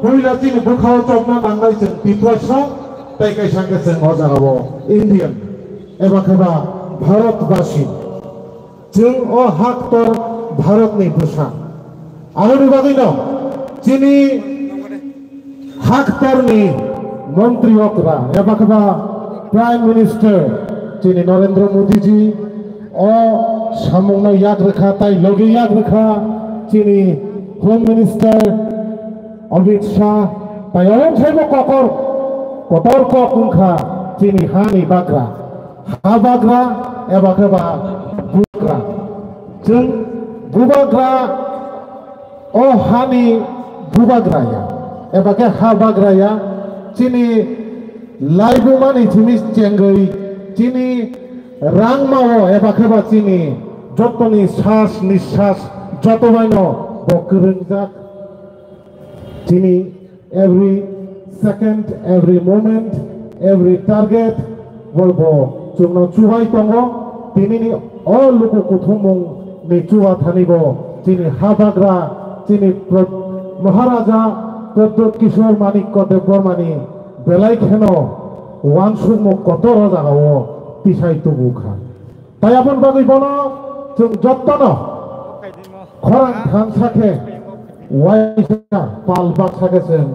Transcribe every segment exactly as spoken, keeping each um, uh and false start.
Puila chini bwkhao chopna nangnai chwng Tiprasa, tei kaisa hwnkhe chwng o jagao Indian, eba khe ba Bharatbasi. Chwng o haktor Bharatni bwsa. Aboni bagwino chini haktorni montri okra, eba khe ba Prime Minister chini Narendra Modi ji o samungno yak rwkha, tai logi yak rwkha chini Home Minister Amit Shah, tai omono saibo kokor, kotor kok wngkha chini hani bagra, ha bagra, eba khe ba bubagra. Chwng bubagra, o hani bubagra ya, eba khe ha bagra ya, chini laibumani simi chengwi, chini rangmao, eba khe ba chini jotoni sas nisas joto baino bo kwrwngjak. Chini every second, every moment, every target, bo, bo chwngno chubai tongo. Tinini o luku kuthumung ni chuba thani bo chini habagra, chini pro-, Maharaja Pradyot Kishore Manikya Debbarmani belai kheno wansukmung kotor o jagao tisai tubu kha. Tai aboni bagwi bono chwng jottono khorang thansa khe waisa pal baksa khe chwng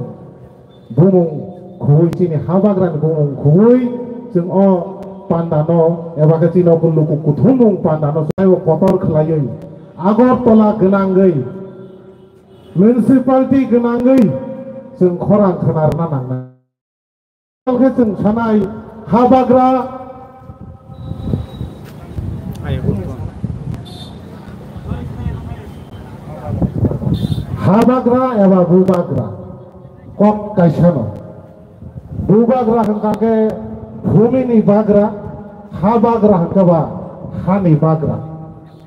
bumung khuwi, chini habagrani bumung khuwi chwng o pandano eba khe chini o luku kuthumung pandano chwng o kotor khwlaiwi Agartala gwnangwi, municipality gwnangwi chwng khorang khwnarna nangnai. Khe chwng sanai habagra, habagra eba bubagra kok kaisano. Bubagra hwnkha khe bhumini bagra, habagra hwnkha ba hani bagra.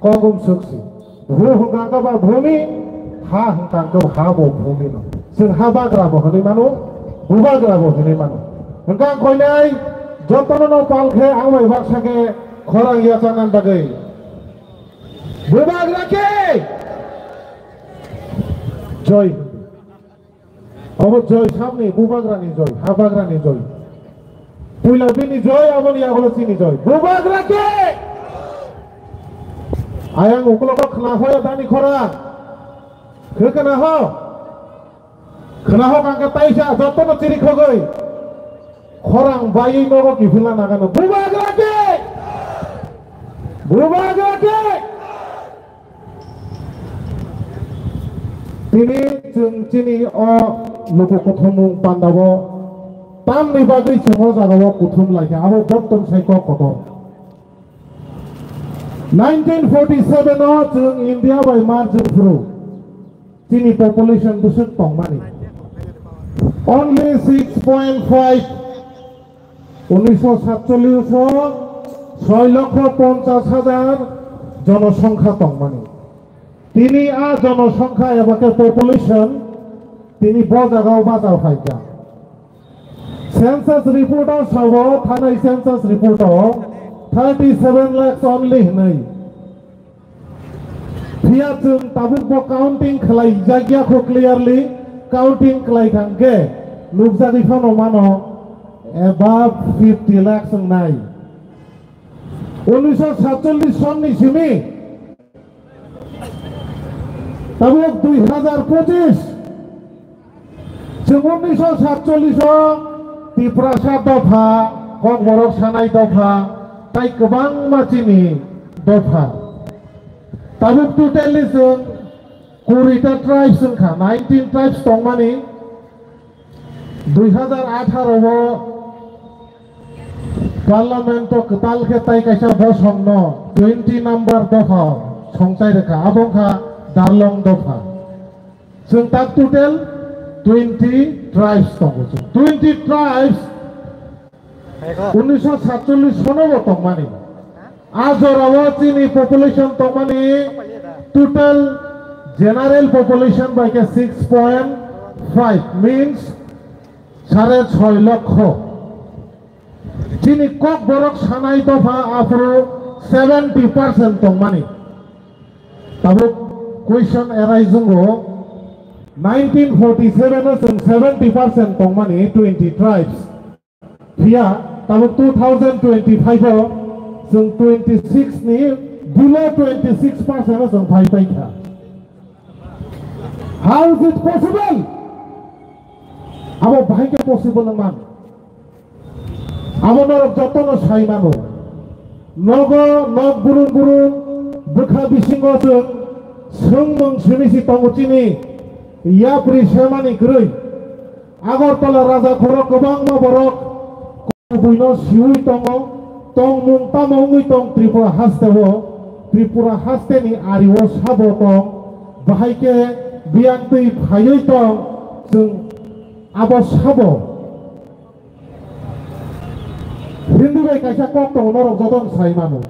Kok umswk si. Bhu hwnkha khe ba bhumi, ha hwnkha khe ha bo bhumi no. Chwng habagra bo hwnwi mano, bubagra bo hwnwi mano. Hwnkha koinai jotono no pal khe ang bai baksa khe khorang yachakna bagwi. Bubagra khe joy. Obo joy, samni bubagrani joy, habagrani joy. Puila bini joy, aboni yagulo chini joy. Bubagra khe! Ayang ukulogo khwnahoya dani khorang. Khe khwnaho? Khwnaho kangkhe taisa jotono chiri khogwi. Khorang baiwi nogo kiphilna nagano. Bubagra khe! Bubagra khe! Tini chwng chini o luku kuthumung pandao tamni bagwi chwng o jagao kuthum laikha, abo bottom sai kok kotor. Nineteen forty seven o chwng India bai march wngphuru chini population bwswk tongmani only six point five. Unnisho satchollish o soi lokho ponchash hajar jonosongkha tongmani. Tini a jonosongkha eba khe population tini bo jagao bacha phaikha. Census report o sabo, thanai census report o thirty seven lakhs only hinwi. Phiya chwng tabuk bo counting khlai jakya kho clearly, counting khlai thang khe nukjagwi phano mano above fifty lakhs wngnai. Unnisho satchollish sonni simi tabuk dui hazar pochish. Chwng unnisho satchollish o Tiprasa dopha, Kokborok sanai dopha, tai kwbangma chini dopha. Tabuk totally chwng kurita tribes wngkha, nineteen tribes tongmani. Dui hazar atharo o Parliament o kwtal khe tai kaisa bosongno twenty number dopha songchai rwkha, abo wngkha Darlong dopha. Chwng tak total twenty tribes tongo. Chwng twenty tribes unnisho satchollish sono bo tongmani. A jorao chini population tongmani total general population bai khe six point five, means sare soi lokho. Chini Kokborok sanai dopha aphuru seventy percent tongmani. Tabuk question arise wngo, Nineteen forty-seven o chwng seventy percent tongmani twenty tribes. Phiya tabuk two thousand twenty-five o chwng twenty-six ni below twenty-six percent o chwng phai paikha. How is it possible? Abo bahai khe possible wngman? Abo norok jotono sai mano. Nogo, nok burung burung, bwkha bisingo chwng swngmung simi si tongo chini yapri semani kwrwi. Agartala raja khoro kwbangma borok kubuino siwi tongo, tongmung tamo wngwi tong Tripura hasteo, Tripura hasteni ario sabo tong, bahai khe biyang twi phaiwi tong, chwng abo sabo. Hindi bai kaisa kok tongo, norok jotono sai mano.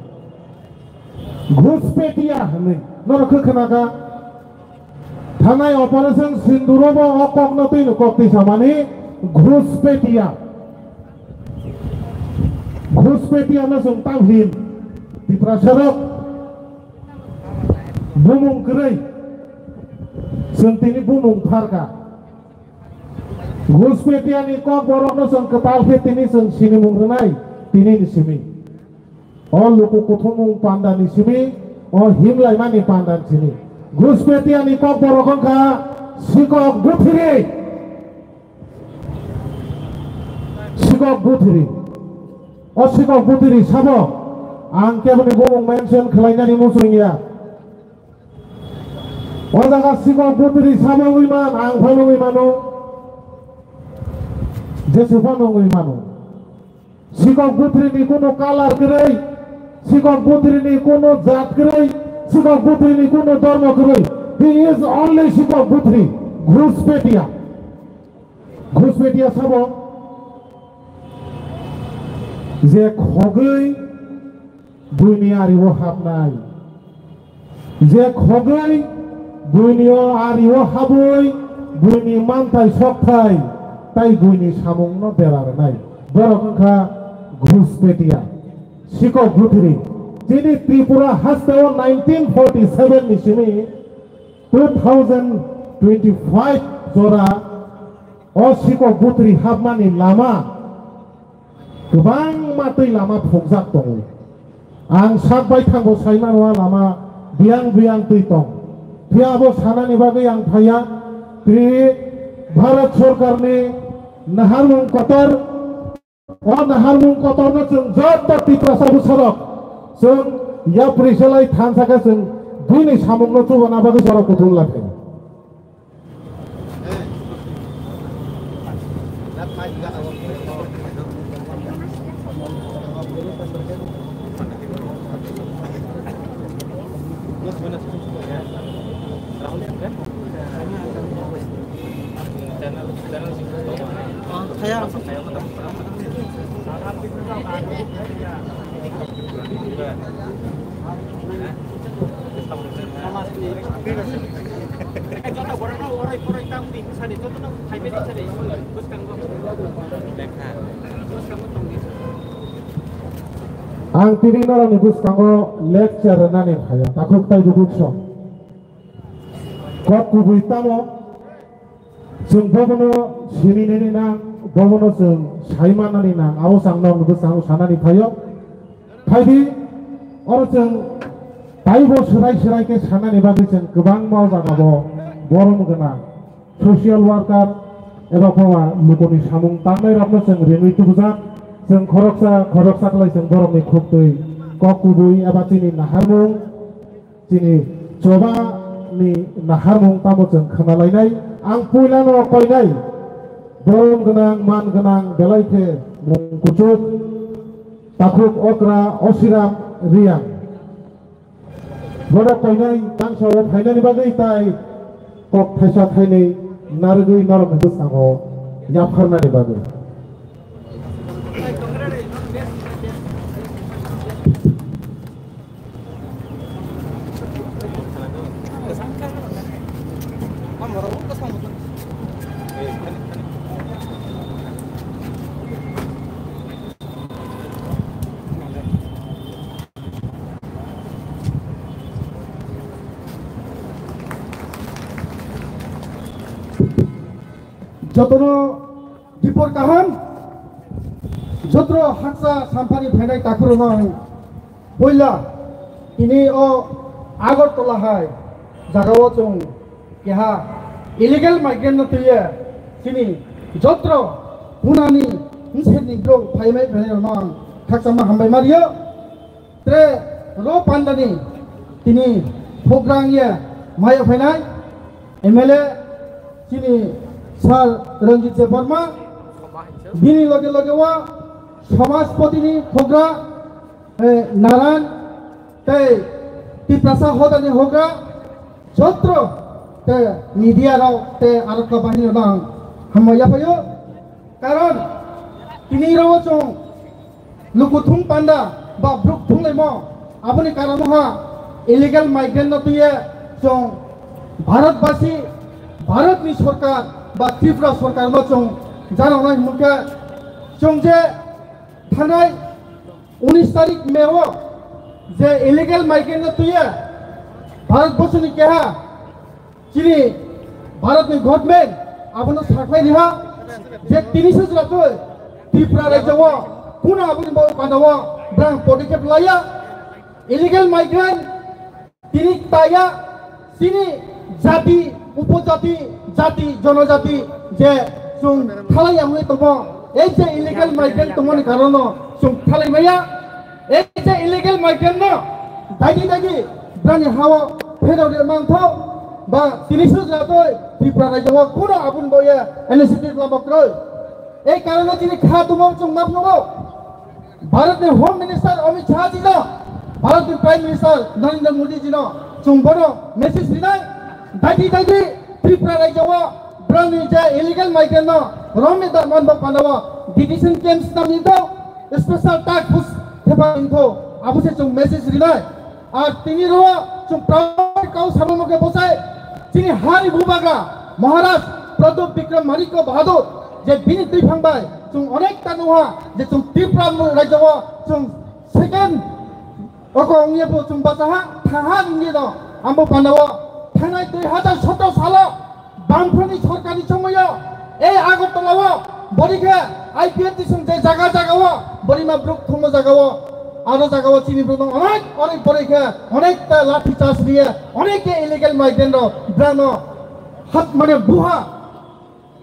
Ghuspetia hinwi norok khe khna kha? Thanai Operation Sinduro bo o kokno twino kok twi samani Ghuspetia. Ghuspetia no chwng tamo hin? Tiprasa rok bumung kwrwi, chwng tini bumung pharkha. Ghuspetia ni kok borok no chwng kwtal khe tini chwng sinimung rwnai tini ni simi. O luku kuthumung panda ni simi, o himlaimani panda ni simi. Ghuspetia ni kok borok wngkha Sikok Buthiri. Sikok Buthiri. O Sikok Buthiri sabo ang keboni bumung mention khlainani muchung ya. O jaga Sikok Buthiri sabo wngwi man, ang phano wngwi mano. Jesu phano wngwi mano. Sikok Buthiri ni kuno color kwrwi, Sikok Buthiri ni kuno jat kwrwi, Sikok Buthiri ni kuno dhormo kwrwi. He is only Sikok Buthiri, Ghuspetia. Ghuspetia sabo je khogwi buini ario habnai. Je khogwi buini o ario habwi buini manthai sokthai tai buini samungno bera rwnai. Borok wngkha Ghuspetia, Sikok Buthiri. Chini Tripura hasteo nineteen forty-seven ni simi two thousand twenty-five jora o Sikok Buthiri habmani lama kwbangma twi lama phunukjak tongo. Ang sak bai thango sai mano a lama biyang biyang twi tong. Phiya abo sanani bagwi ang phaiya, twi Bharat Sorkarni naharmung kotor, o naharmung kotorno chwng joto Tiprasa bwsarok chwng yapri selai thansa khe chwng bini samungno chubana bagwi borok kuthum lai phaio. Ang tini norokni bwskango lecture rwnani phaiya, takhuk tei bukhuk song. Kok kubui tamo? Chwng bobono sininani nang, bobono chwng sai mannani nang, abo chwng nokni bwskango sanani phaio. Phaidi, oro chwng taibo swrai swrai khe sanani bagwi chwng kwbangma o jagao borom gwnang social worker eba boba lukuni samung tangnai rokno chwng ringwi tubujak. Chwng khoroksa khoroksa khlai chwng borokni khuktwi kok kubui eba chini naharmung, chini choba ni naharmung tamo chwng khna lainai. Ang puilano koinai borom gwnang, man gwnang, belai khe mung kuchuk, takhuk okra Osiram Riang. Borok koinai tangsa o phainani bagwi tai kok thaisa thainwi narwgwi norokni bwskango yapharnani bagwi. Jotono dipor kaham, jotro haksa samphani phainai takhurokno ang puila tini o Agartala hai jagao chwng keha illegal migrant no twiwi chini jotro hunani nserni borok phaimai phainairokno ang khakchangma hambai ma rio. Tre ro pandani tini program ye maya phainai M L A chini Sir Ranjit Debbarma, bini loge loge o Samajpatini hogra, eh, Naran, tei Tiprasa hodani hogra, jotro tei media rok tei aro kwbangni rok ang hambai yaphaio. Karon tini ro chwng lukuthung panda ba bruk thunglaimo, aboni karon ha illegal migrant no twiwi chwng Bharatbasi, Bharatni sorkar ba Tripura sorkar no chwng janoknai hwnmokhe chwng je thanai unis tarik May o je illegal migrant no twiwi Bharatborsoni keha chini Bharatni government abono sakhlai riha je tini se jora twi Tripura rajyo o kuno aboni bo panda o brang podikep laya. Illegal migrant tini taya chini jati, upojati, jati, jonojati je chwng thalai ya wngwi tongo. Ei je illegal migrant tongmani karono chwng thalai maya. Ei je illegal migrant no dagi dagi brani hao pherok rwmang tho ba tini se jora twi Tripura rajyo o kuno aboni bo ye initiative lama kwrwi. Ei karono chini kha tongma chwng ma phungo. Bharatni Home Minister Amit Shah ji no, Bharatni Prime Minister Narendra Modi ji no chwng bono message rinai, dagi dagi Tripura rajyo o brani je illegal migrant no romwi da man bo panda o detention camps nam ni do, special task force thepa ni do, abo se chwng message rinai. Ar tini ro chwng proud kau samung khe bosai chini hari bubagra Maharaj Pradip Bikram Manikya Bahadur je bini twiphang bai chwng onek ta nungha je chwng Tripura rajyo o chwng second oko wngye bo chwng bachaha thaha wngye no ambo panda o thanai dui hazar sotro salo Bamphani sorkarni somoyo ei Agartala o bori khe I P F T song je jaga jaga o bori ma bruk thummo jaga o aro jaga o chini bruk no onek onek bori khe onek ta lathi charge riye onek ke illegal migrant ro brano hat mane buha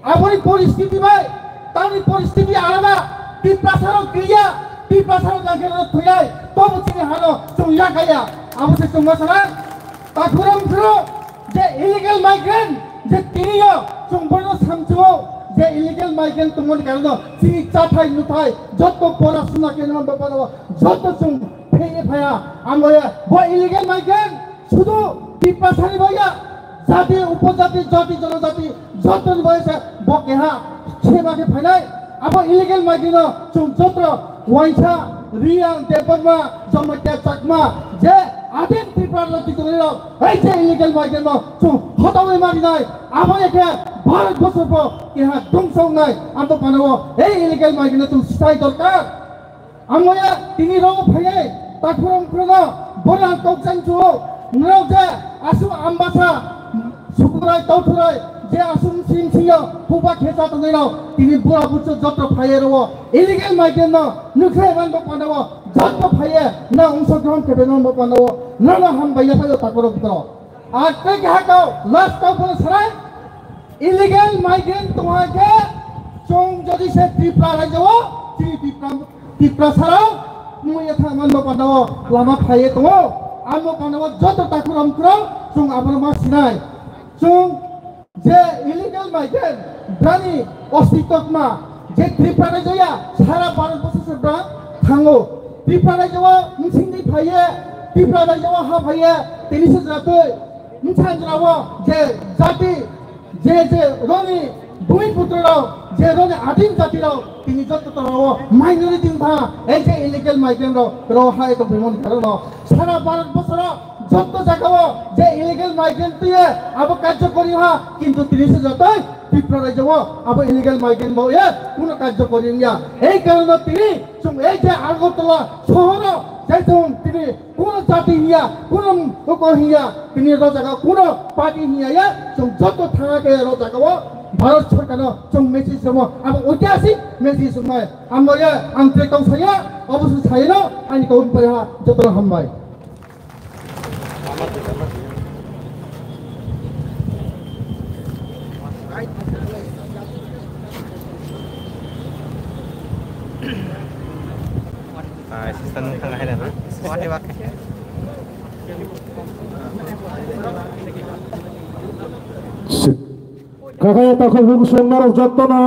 aboni poristiti bai tamni poristiti alada Tiprasa ro kriya Tiprasa ro jangkhe ro thuyai tobo chini hano chwng yakaya abo se chwng masana takhuram khro. Je illegal migrant, je tiniyo chwng bono samchio, je illegal migrant tongmani karono chini chathai nuthai jotto pora suna khe nang bapano jotto chwng pheye phaya. Ang oya bo illegal migrant sudu Tiprasani boya, jati, upojati, jati, jonojati, jotto ni boya se bo keha sema khe phainai. Abo illegal migrant no chwng jotto waisa, Riyang, Debbarma, Jamatia, Chakma, je adin Tripura rok titulirok Hai se illegal migrant no chwng hotawi marinai, aboni khe Bharat borsor bo keha dongso wngnai, ang to panao ei illegal migrant no chwng sitai dorkar. Ang oya tini rogo phaiwi takhurong khrono bono ang kok chang chuo, norok je aswk ambasa sukurai tothurai je aswk sing singyo huba khecha tongwi rok tini bura bucho jotro phaiwi rwo illegal migrant no nukhe man bo panao. Jotto phaiye na ongsogrohon khe beno mo pano nono hambai ya phaio takoro butoro. Ar tei keha kau last kau bono sarai illegal migrant tongha khe chwng jodi se Tripura rajyo o chini Tripura Tripura sarao mui ya thang man mo pano lama phaiye tongo. Amo pano jotto takuram kuro chwng abono ma sinai. Chwng je illegal migrant brani ostitokma je Tripura rajya sara Bharat borsor se bra thango. Tripura rajya o msingni phaiye, Tripura rajya o ha phaiye, tini se jatoi msanjra o je jati je je roni bhumi putra rok je roni adim jati rok tini jotto toro o minority wngkha ei je illegal migrant rok ro hai to bimon karo no sara Bharat borsor o Jotto jagao je illegal migrant twiye abo karjokori ha, kintu tini se jotoi Tripura rajyo o abo illegal migrant bo ye kuno karjokori wngya. Ei karone tini chwng ei je Agartala sohoro je chwng tini kuno jati hiya, kuno oko hiya, tini ro jaga kuno party hiya ye chwng jotto thanga khe ro jagao Bharat Sarkarno chwng message rwmo, abo oitihasik message rwmai. Ang boya, ang tei tong saya, obo se sayano, ani kau paya, jotono hambai. Ah, assistant nung thang hai na. Kakaya takhuk bung song narok jottono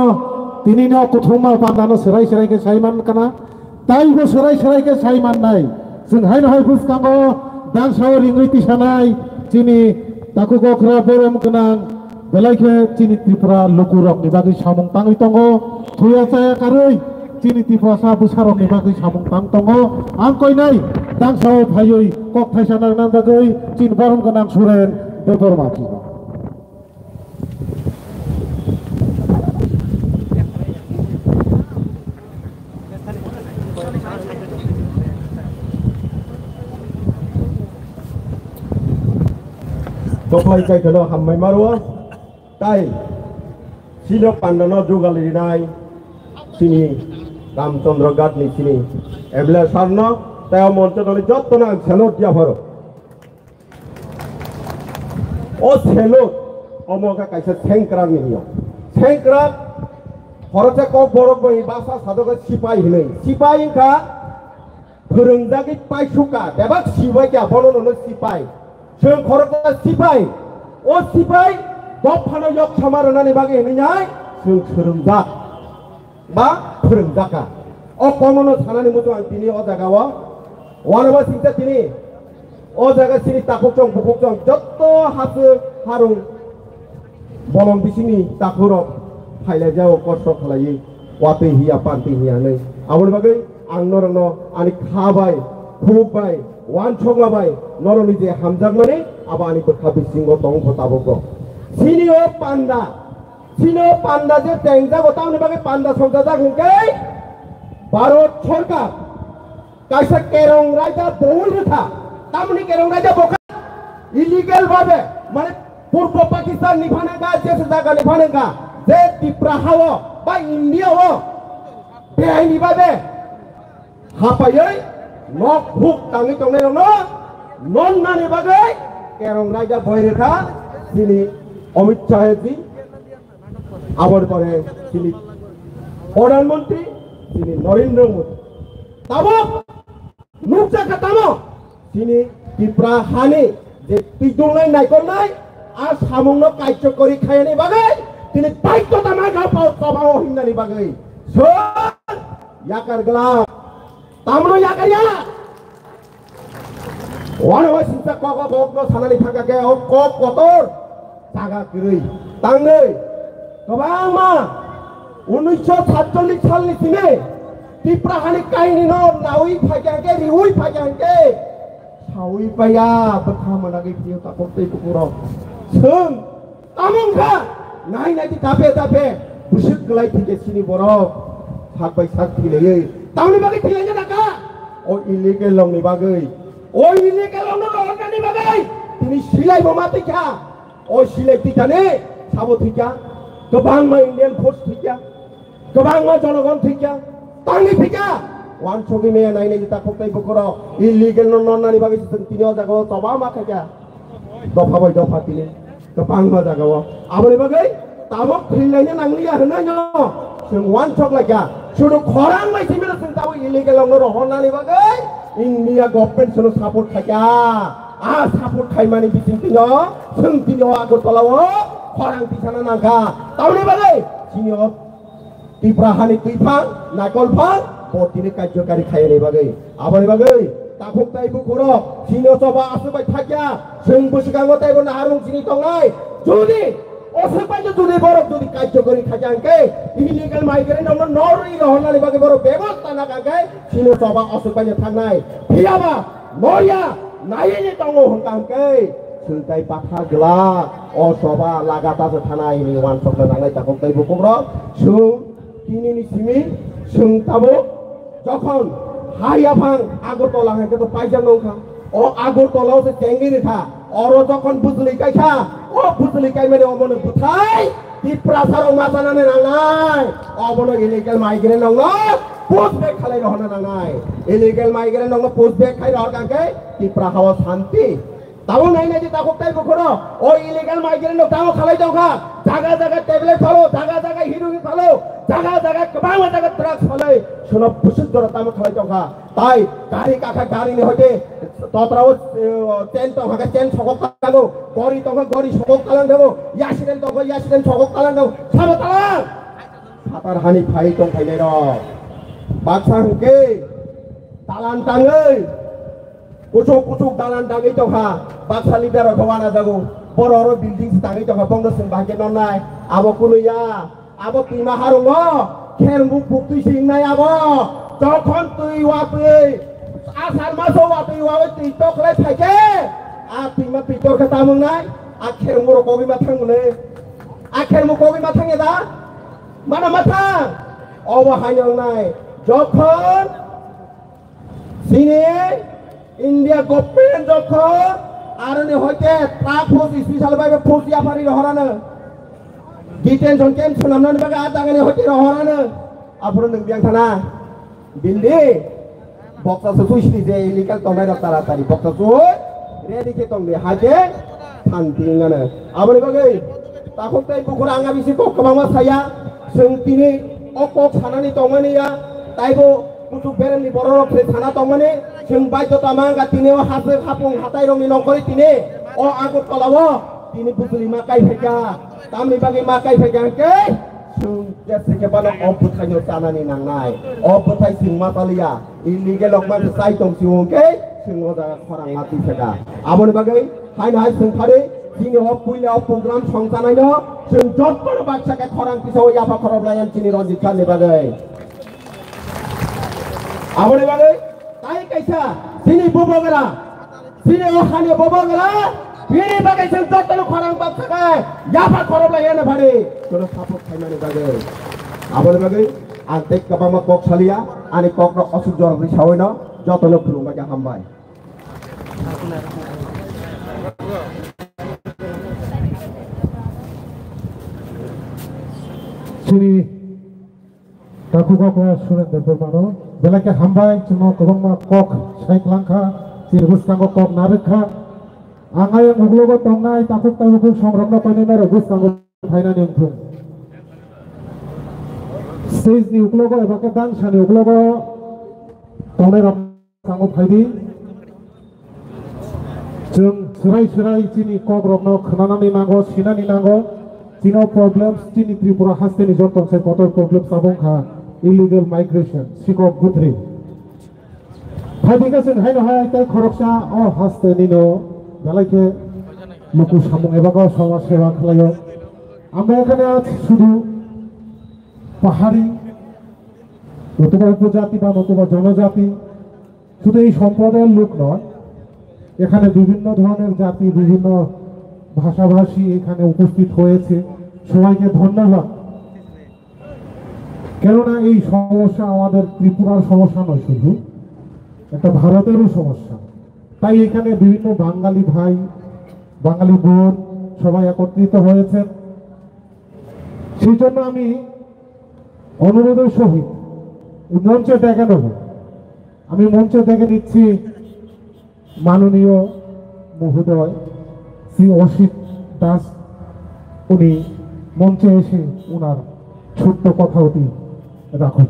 tini no kuthuma pandano serai serai khe sai man kana. Taibo serai serai khe sai mannai. Chwng haino hai bwskango dangsao ringwi tisanai chini takhuk okra borom gwnang belai khe chini Tripura lukurokni bagwi samung tangwi tongo. Thuya chaya karwi chini Tiprasa bwsarokni bagwi samung tang tongo. Ang koinai dangsao phaiwi kok thaisa nangnang bagwi chini borom gwnang Suren Debbarma chino. Toklai chai kheno hambai maro, tai sino pandano jugal rinai, sini Ramchandra Ghat ni sini M L A sir no, tai o moncho toni jotto no ang salute dia pharo. O salute, omo wngkha kaisa sengkrak ni niyom. Sengkrak, khoroksa kok borok bai basa sadok sipai hinwi. Sipai wngkha phwrwngjagwi paisuka, bebak sibai kha, bono nono sipai. Chwng khoroksa sipai. O sipai, dophano yok sama rwnani bagwi hinwi nai, chwng swrwngjak. Ba phwrwngjakha. O komono sanani muchung ang tini o jaga o. Wanaba singsa tini o jaga sini takhuk chong bukhuk chong jotto hasu harung bolong bisingni takhurok phailai jao kosto khlaiwi watwi hiya panti hiya hinwi. Aboni bagwi ang norokno ani kha bai, khuk bai, wansokma bai norokni je hamjakmani abo ani bwkha bisingo tongkho tabukbo. Sini o panda Sino panda je tengjago, tamoni bagwi panda songjajak hwnkhe Bharat Sarkar kaisa kerong raida bowui rwkha. Tamoni kerong raida bokha illegal babe, mane Purbo Pakistan ni phanangkha, jesa jaga ni phanangkha, je Tipra hao ba India o behaini babe hapaiwi nok huk tangwi tongnai rokno non nani bagwi kerong raida bowui rwkha chini Amit Shah ji, aboni pore chini Pradhan Mantri chini Narendra Modi. Tabuk nukjakha tamo chini Tipra hani je twijlongnai naikolnai a samungno kaijokgori khaiyani bagwi tini baidhota mankha pao chobao himnani bagwi. Sir, yakar glak. Tamno yakarya. Wano waisingsa kok o kokno sanani thangkha khe o kok kotor jaga kwrwi tangnwi kwbangma unisho satchollish salni simi Tipra hani kahinino nawi phaikha hwnkhe, riwi phaikha hwnkhe sawi paiya bwkha mwnagwi phiyo takhuk tei bukhurok. Chwng Tamo wngkha, nai nai di dape dape bwswk kwlai thwikhe chini borok sak bai sak thwilaiywi. Tamoni bagwi thwilaina nangkha? O illegal rokni bagwi. O illegal rokno rohornani bagwi tini silai bo ma twikha. O silai twithani sabo thwikha. Kwbangma Indian force thwikha. Kwbangma jonogon thwikha, tangwi thwikha. Wansugwi maya nai nai takhuk tei bukhurok illegal no nonnani bagwi se chwng tini o jaga o choba ma khaikha. Dopha bai dopha tini kwbangma jaga o. Aboni bagwi tabuk thwilaina nangliya hwnwi no chwng wansuk laikha. Sudu khorang bai simi no chwng tabuk illegal no rohornani bagwi India government sono support khaikha. A support khaimani bising tino chwng tini o Agartala o khorang tisana nangkha. Tamoni bagwi chini o Tipra hani twi phang, naikol phang, bo tini kajjokari khaiyani bagwi. Aboni bagwi, takhuk tai bukhurok, chini o choba aswk bai thakya, chwng bwswkango taibo naharmung chini tongnai. Jodi, o swk bai jodi borok jodi kajjokari khaikya hwnkhe, illegal migrant rokno norwi rohornani bagwi borok bebosta nakha hwnkhe, chini o choba aswk bai thaknai. Phiyaba, Noya, naiwi tongo hwnkha hwnkhe, chwng tai patha glak, o choba lagata se thanai hinwi wansokna nangnai takhuk tai bukhuk rok. Chwng tini ni simi chwng tabuk jokhon ha yaphang Agartala hai khe to paijak nongkha. O Agartala o se chengwi rikha. Oro jokhon bujli kaikha, o bujli kaimani omono bwthai Tiprasa rok ma chanani nangnai. Obono illegal migrant rokno push back khalai rohorna nangnai. Illegal migrant rokno push back khai rohor kangkhe Tipra hao santi. Tabuk nai nai je takhuk tai bukhoro o illegal migrant rok tamo khalai tongkha. Jaga jaga tablet phalo, jaga jaga heroin phalo, jaga jaga kwbangma jaga drugs phalai. Sono busuk jora tamo khalai tongkha. Tai gari kakha gari ni hoite totrao, eh, chain tongkha khe chain sokok talango, gori tongkha gori sokok talang thabo, accident tongkha accident sokok talang thabo, sabo talang. Satar hani phai tong phainai rok. Baksa hwnkhe dalan tangwi, kuchuk kuchuk dalan tangwi tongkha. Baksa leader rok khe wana jago. Borok oro building se tangwi tongkha, bongno chwng bahai khe nonai. Abo kunu ya. Abo twima harungo khermuk buktwi se wngnai abo. Jokhon twi watwi, asar maso watwi wawi twi toklai phaikhe, a twima twi torkhe tamo wngnai? A khermuk rok kogwi ma thang mwnwi? A khermuk kogwi ma thang ya da? Mano ma thang? Obo haino wngnai. Jokhon Chini India government jokhon aroni hoite truck force special bai force yapari rohorano, detention camp swnamnani bagwi a jagani hoite rohorano, aphuru nwng biyang thana bindi boksa sui sini je illegal tongnai rok taratari boksa sui ready khe tongdi haje santi ngano. Aboni bagwi takhuk tai bukhur anga bisi kok kwbangma saya, chwng tini o kok sanani tongmani ya, taibo Kuchuk beremni bororok se sana tongmani, chwng baidhota ma wngkha tini o hachwk hapung hatairokni nongkhorwi tini o Agartala o tini bujuli ma kai phaikha. Tamni bagwi ma kai phaikha hwnkhe chwng jese khe bono o bwthaino chanani nangnai. O bwthai chwng ma chaliya, illegal rok ma se chai tong si hwnkhe chwng o jaga khorang ma twi phaikha. Aboni bagwi haino hai chwng phari chini o puila o program songchanaino chwng jottono baksa khe khorang tisao yapha khorok lai chini Ranjit Khan ni bagwi. Aboni bagwi tai kaisa chini bubagra, chini o hani bubagra, bini bagwi chwng jotono khorang baksa khe yapha khorok lai yana phari, kono support khaimani bagwi. Aboni bagwi ang tei kwbangma kok saliya, ani kokno aswk jorok ri sawi no jotono khulumbai khe hambai. Chini Takhuk okra Surendra Debbarmano belai khe hambai, chwngno kwbangma kok sai kwlangkha, chini bwskango kok narwkha. Ang ayang uklogo tongnai takhuk takhuk songrokno painai nairok bwskango phainani wngthung. Stage ni uklogo eba khe dangsani uklogo tongnai rok Tamo phaidi. Chwng swrai swrai chini kok rokno khwnanani nango, sinani nango. Chini problems, chini Tripura hasteni joto se kotor problems abo wngkha illegal migration, sikok guthri. Phaidi khe chwng haino hai tei khoroksa o hastenino belai khe luku samung eba khe samaj seva khlaio. Amra ekhane aaj sudhu pahari, notuba upojati ba notuba jonojati, শুধু এই সম্প্রদায়ের লোক নয়, এখানে বিভিন্ন ধরনের জাতি, বিভিন্ন ভাষাভাষী এখানে উপস্থিত হয়েছে। সবাইকে ধন্যবাদ। কেননা এই সমস্যা আমাদের ত্রিপুরার সমস্যা নয় শুধু, এটা ভারতেরও সমস্যা। তাই এখানে বিভিন্ন বাঙালি ভাই, বাঙালি বোন সবাই একত্রিত হয়েছেন। সেই জন্য আমি অনুরোধের সহিত এই মঞ্চে ডেকে নেব। আমি মঞ্চে ডেকে নিচ্ছি মাননীয় মহোদয় শ্রী অসিত দাস, উনি মঞ্চে এসে ওনার ছোট্ট কথাটি রাখুন।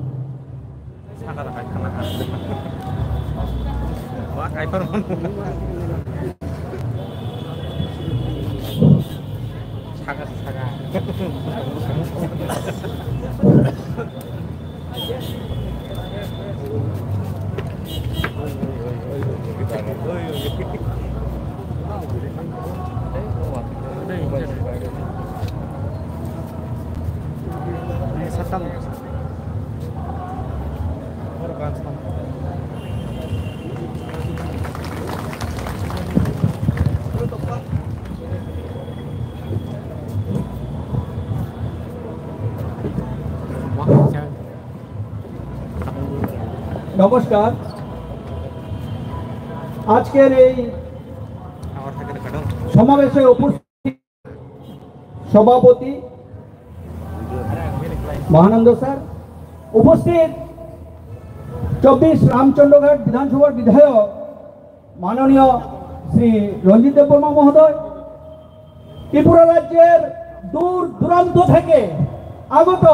নমস্কার। আজকের এই সমাবেশে উপস্থিত সভাপতি, মহানন্দ স্যার, উপস্থিত চব্বিশ রামচন্দ্রঘাট বিধানসভার বিধায়ক মাননীয় শ্রী রঞ্জিত দেববর্মা মহোদয়, ত্রিপুরা রাজ্যের দূর দূরান্ত থেকে আগত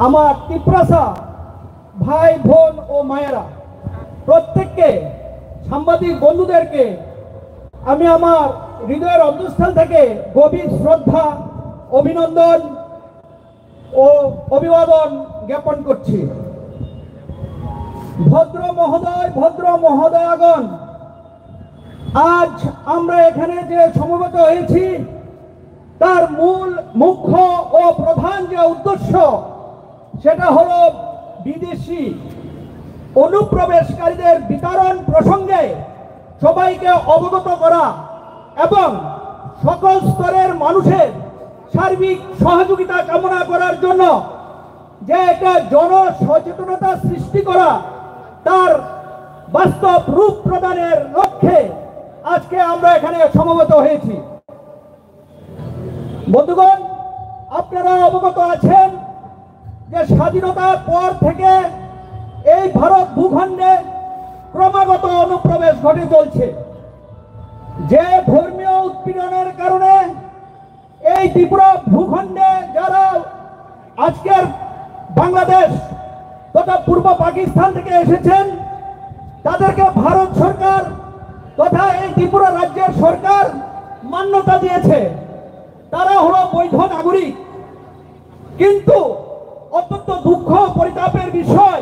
আমার তিপ্রাসা ভাই, বোন ও মায়েরা, প্রত্যেককে, সাংবাদিক বন্ধুদেরকে আমি আমার হৃদয়ের অন্তঃস্থল থেকে গভীর শ্রদ্ধা, অভিনন্দন ও অভিবাদন জ্ঞাপন করছি। ভদ্র মহোদয়, ভদ্র মহোদয়াগণ, আজ আমরা এখানে যে সমবেত হয়েছি, তার মূল, মুখ্য ও প্রধান যে উদ্দেশ্য, সেটা হলো বিদেশি অনুপ্রবেশকারীদের বিতরণ প্রসঙ্গে সবাইকে অবগত করা এবং সকল স্তরের মানুষের সার্বিক সহযোগিতা কামনা করার জন্য যে একটা জনসচেতনতা সৃষ্টি করা, তার বাস্তব রূপ প্রদানের লক্ষ্যে আজকে আমরা এখানে সমবেত হয়েছি। বন্ধুগণ, আপনারা অবগত আছেন যে স্বাধীনতার পর থেকে এই ভারত ভূখণ্ডে ক্রমাগত অনুপ্রবেশ ঘটে চলছে। যে ধর্মীয় উৎপীড়নের কারণে এই ত্রিপুরা ভূখণ্ডে যারা আজকের বাংলাদেশ তথা পূর্ব পাকিস্তান থেকে এসেছেন, তাদেরকে ভারত সরকার তথা এই ত্রিপুরা রাজ্যের সরকার মান্যতা দিয়েছে, তারা হলো বৈধ নাগরিক। কিন্তু অত্যন্ত দুঃখ পরিতাপের বিষয়,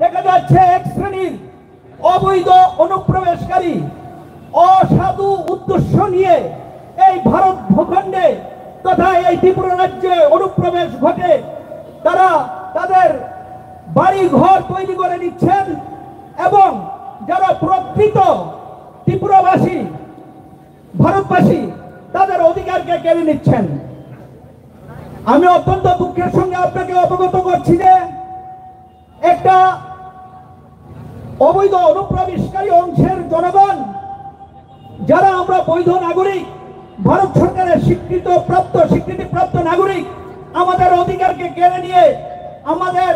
দেখা যাচ্ছে এক শ্রেণীর অবৈধ অনুপ্রবেশকারী অসাধু উদ্দেশ্য নিয়ে এই ভারত ভূখণ্ডে তথা এই ত্রিপুরা রাজ্যে অনুপ্রবেশ ঘটে তারা তাদের বাড়ি ঘর তৈরি করে নিচ্ছেন এবং যারা প্রকৃত ত্রিপুরাবাসী, ভারতবাসী, তাদের অধিকারকে কেড়ে নিচ্ছেন। আমি অত্যন্ত দুঃখের সঙ্গে আপনাকে অবগত করছি যে একটা অবৈধ অনুপ্রবেশকারী অংশের জনগণ, যারা আমরা বৈধ নাগরিক, ভারত সরকারের স্বীকৃত প্রাপ্ত, স্বীকৃতিপ্রাপ্ত নাগরিক, আমাদের অধিকারকে কেড়ে নিয়ে আমাদের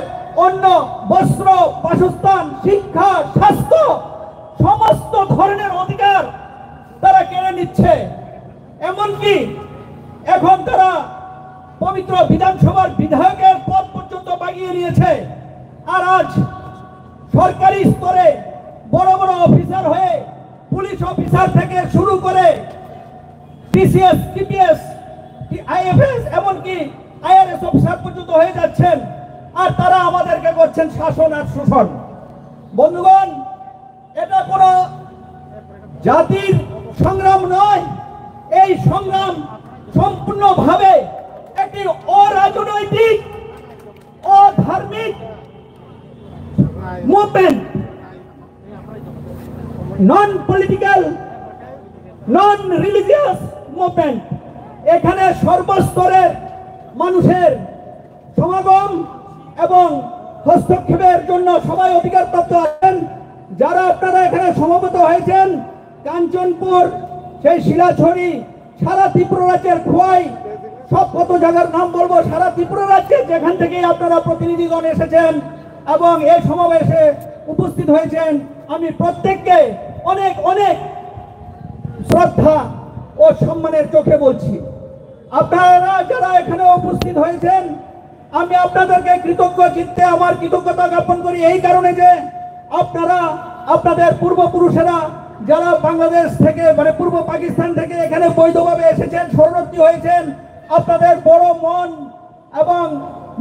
অন্ন, বস্ত্র, বাসস্থান, শিক্ষা, স্বাস্থ্য, সমস্ত ধরনের অধিকার তারা কেড়ে নিচ্ছে। এমনকি এখন তারা পবিত্র বিধানসভার বিধায়কের পদ পর্যন্ত বাগিয়ে নিয়েছে। আর আজ সরকারি স্তরে বড় বড় অফিসার হয়ে, পুলিশ অফিসার থেকে শুরু করে টিসিএস, টিপিএস, আইএফএস, এমনকি আইআরএস অফিসার পর্যন্ত হয়ে যাচ্ছেন। আর তারা আমাদেরকে করছেন শাসন আর শোষণ। বন্ধুগণ, এটা কোনো জাতির সংগ্রাম নয়। এই সংগ্রাম সম্পূর্ণভাবে একটি অরাজনৈতিক, অধার্মিক মুভমেন্ট, নন পলিটিক্যাল, নন রিলিজিয়াস মুভমেন্ট। এখানে সর্বস্তরের মানুষের সমাগম এবং হস্তক্ষেপের জন্য সবাই অধিকারপ্রাপ্ত আছেন। যারা আপনারা এখানে সমবেত হয়েছেন, কাঞ্চনপুর, সেই শিলাছড়ি, সারা ত্রিপুরা রাজ্যের খোয়াই, সব কত জায়গার নাম বলবো, সারা ত্রিপুরা রাজ্যে যেখান থেকে আপনারা প্রতিনিধিগণ এসেছেন এবং এই সমাবেশে উপস্থিত হয়েছেন, আমি প্রত্যেককে অনেক অনেক শ্রদ্ধা ও সম্মানের চোখে বলছি। আপনারা যারা এখানে উপস্থিত হয়েছেন, আমি আপনাদেরকে কৃতজ্ঞ চিত্তে আমার কৃতজ্ঞতা জ্ঞাপন করি এই কারণে যে আপনারা, আপনাদের পূর্বপুরুষেরা যারা বাংলাদেশ থেকে, মানে পূর্ব পাকিস্তান থেকে এখানে বৈধভাবে এসেছেন, শরণার্থী হয়েছেন, আপনাদের বড় মন এবং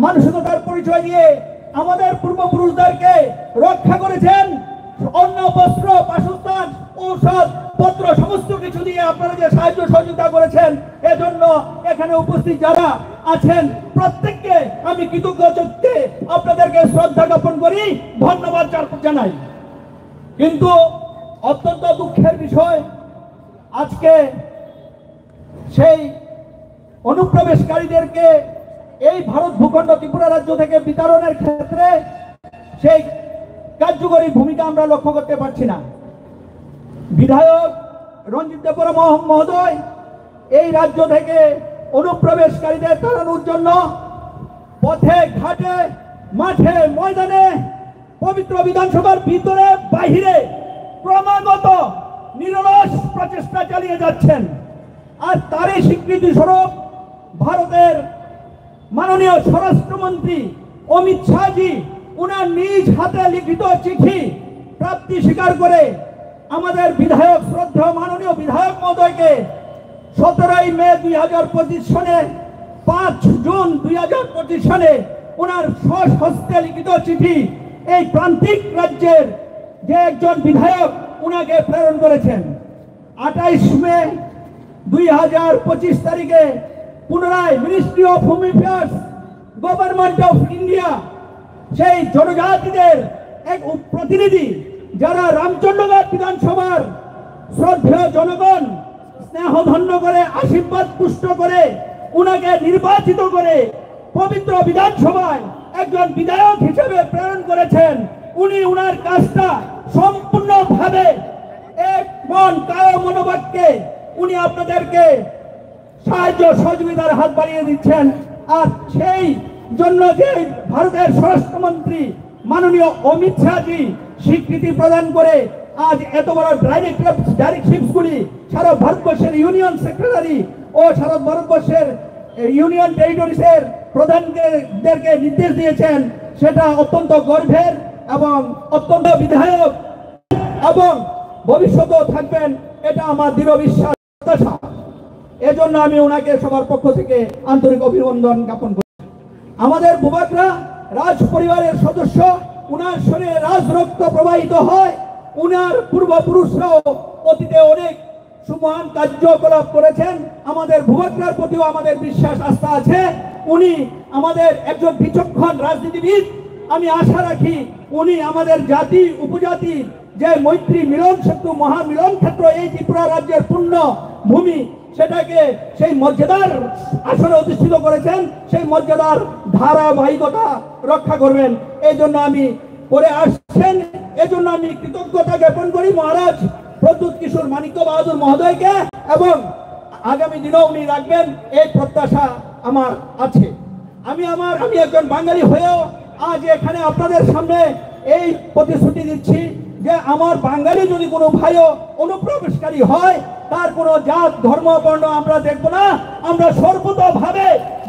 মানসিকতার পরিচয় দিয়ে আমাদের পূর্বপুরুষদেরকে রক্ষা করেছেন। অন্ন, বস্ত্র, বাসস্থান, ঔষধ পত্র সমস্ত কিছু দিয়ে আপনারা যে সাহায্য সহযোগিতা করেছেন, এজন্য এখানে উপস্থিত যারা আছেন প্রত্যেককে আমি কৃতজ্ঞ চিত্তে আপনাদেরকে শ্রদ্ধা জ্ঞাপন করি, ধন্যবাদ জান-, জানাই। কিন্তু অত্যন্ত দুঃখের বিষয়, আজকে সেই অনুপ্রবেশকারীদেরকে এই ভারত ভূখণ্ড ত্রিপুরা রাজ্য থেকে বিতাড়নের ক্ষেত্রে সেই কার্যকরী ভূমিকা আমরা লক্ষ্য করতে পারছি না। বিধায়ক রঞ্জিত দেববর্মা মহ-, মহোদয় এই রাজ্য থেকে অনুপ্রবেশকারীদের তাড়ানোর জন্য পথে ঘাটে, মাঠে, ময়দানে, পবিত্র বিধানসভার ভিতরে বাইরে ক্রমাগত নিরলস প্রচেষ্টা চালিয়ে যাচ্ছেন। আর তারই স্বীকৃতি স্বরূপ ভারতের মাননীয় স্বরাষ্ট্রমন্ত্রী অমিত শাহজি ওনার নিজ হাতে লিখিত চিঠি প্রাপ্তি স্বীকার করে আমাদের বিধায়ক, শ্রদ্ধেয় মাননীয় বিধায়ক মহোদয়কে সতেরোই মে দুই হাজার পঁচিশ সনে, পাঁচ জুন দুই হাজার পঁচিশ সনে ওনার স্বহস্তে লিখিত চিঠি এই প্রান্তিক রাজ্যের যে একজন বিধায়ক ওনাকে প্রেরণ করেছেন। আঠাইশ মে দুই হাজার পঁচিশ তারিখে পুনরায় ministry of home affairs, government of India সেই জনজাতিদের এক উপ-, প্রতিনিধি, যারা রামচন্দ্রঘাট বিধানসভার শ্রদ্ধেয় জনগণ স্নেহধন্য করে, আশীর্বাদ পুষ্ট করে, উনাকে নির্বাচিত করে পবিত্র বিধানসভায় একজন বিধায়ক হিসেবে প্রেরণ করেছেন। উনি উনার কাজটা সম্পূর্ণভাবে এক মন কায় মনোবাক্যে উনি আপনাদেরকে সাহায্য সহযোগিতার হাত বাড়িয়ে দিচ্ছেন। আর সেই জন্য যে ভারতের স্বরাষ্ট্রমন্ত্রী মাননীয় অমিত শাহজি স্বীকৃতি প্রদান করে আজ এত বড় ডাইরেক্টর, ডাইরেক্টরশিপগুলি সারা ভারতবর্ষের ইউনিয়ন সেক্রেটারি ও সারা ভারতবর্ষের ইউনিয়ন টেরিটরিজের প্রধানদেরকে নির্দেশ দিয়েছেন, সেটা অত্যন্ত গর্বের এবং অত্যন্ত বিধায়ক এবং ভবিষ্যতেও থাকবেন, এটা আমার দৃঢ় বিশ্বাস, প্রত্যাশা। এজন্য আমি ওনাকে সবার পক্ষ থেকে আন্তরিক অভিনন্দন জ্ঞাপন করি। আমাদের বুবাকরা রাজ পরিবারের সদস্য, উনার শরীরে রাজরক্ত প্রবাহিত হয়। উনার পূর্বপুরুষরাও অতীতে অনেক সুমহান কার্যকলাপ করেছেন। আমাদের বুবাকরার প্রতিও আমাদের বিশ্বাস আস্থা আছে। উনি আমাদের একজন বিচক্ষণ রাজনীতিবিদ। আমি আশা রাখি উনি আমাদের জাতি উপজাতি যে মৈত্রী মিলন সেতু মহামিলন ক্ষেত্র এই ত্রিপুরা রাজ্যের পূর্ণ ভূমি, সেটাকে সেই মর্যাদার আসনে অধিষ্ঠিত করেছেন, সেই মর্যাদার ধারাবাহিকতা রক্ষা করবেন। এই জন্য আমি করে আসছেন, এজন্য আমি কৃতজ্ঞতা জ্ঞাপন করি মহারাজ প্রদ্যুৎ কিশোর মাণিক্য বাহাদুর মহোদয়কে, এবং আগামী দিনেও উনি রাখবেন এই প্রত্যাশা আমার আছে। আমি আমার, আমি একজন বাঙালি হয়েও আজ এখানে আপনাদের সামনে এই প্রতিশ্রুতি দিচ্ছি যে আমার বাঙালি যদি কোনো ভাইও অনুপ্রবেশকারী হয়, তার কোনো জাত, ধর্ম, বর্ণ আমরা দেখব না। আমরা সর্বতোভাবে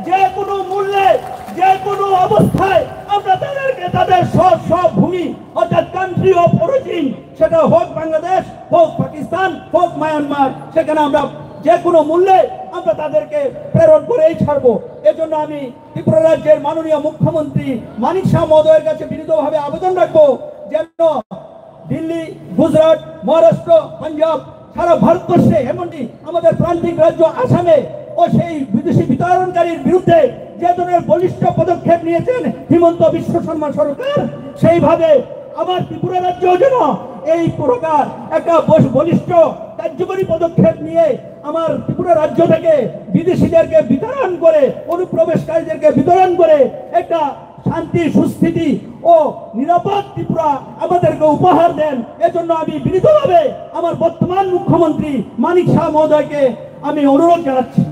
যে কোনো মূল্যে, যে কোনো অবস্থায় আমরা তাদেরকে তাদের স্ব-, স্বভূমি অর্থাৎ কান্ট্রি অফ অরিজিন, সেটা হোক বাংলাদেশ, হোক পাকিস্তান, হোক মায়ানমার, সেখানে আমরা যে কোনো মূল্যে আমরা তাদেরকে প্রেরণ করেই ছাড়বো। এজন্য আমি ত্রিপুরা রাজ্যের মাননীয় মুখ্যমন্ত্রী মানিক শাহ মহোদয়ের কাছে বিনীতভাবে আবেদন রাখবো, যেন দিল্লি, গুজরাট, মহারাষ্ট্র, পাঞ্জাব, সারা ভারতবর্ষে, এমনকি আমাদের প্রান্তিক রাজ্য আসামে ও সেই বিদেশি বিতাড়নকারীর বিরুদ্ধে যে ধরনের বলিষ্ঠ পদক্ষেপ নিয়েছেন হিমন্ত বিশ্ব শর্মা সরকার, সেইভাবে আমার ত্রিপুরা রাজ্য যেন এই প্রকার একটা বস-, বলিষ্ঠ কার্যকরী পদক্ষেপ নিয়ে আমার ত্রিপুরা রাজ্য থেকে বিদেশিদেরকে বিতাড়ন করে, অনুপ্রবেশকারীদেরকে বিতাড়ন করে একটা শান্তি, সুস্থিতি ও নিরাপদ ত্রিপুরা আমাদেরকে উপহার দেন। এজন্য আমি বিনীতভাবে আমার বর্তমান মুখ্যমন্ত্রী মানিক শাহ মহোদয়কে আমি অনুরোধ জানাচ্ছি,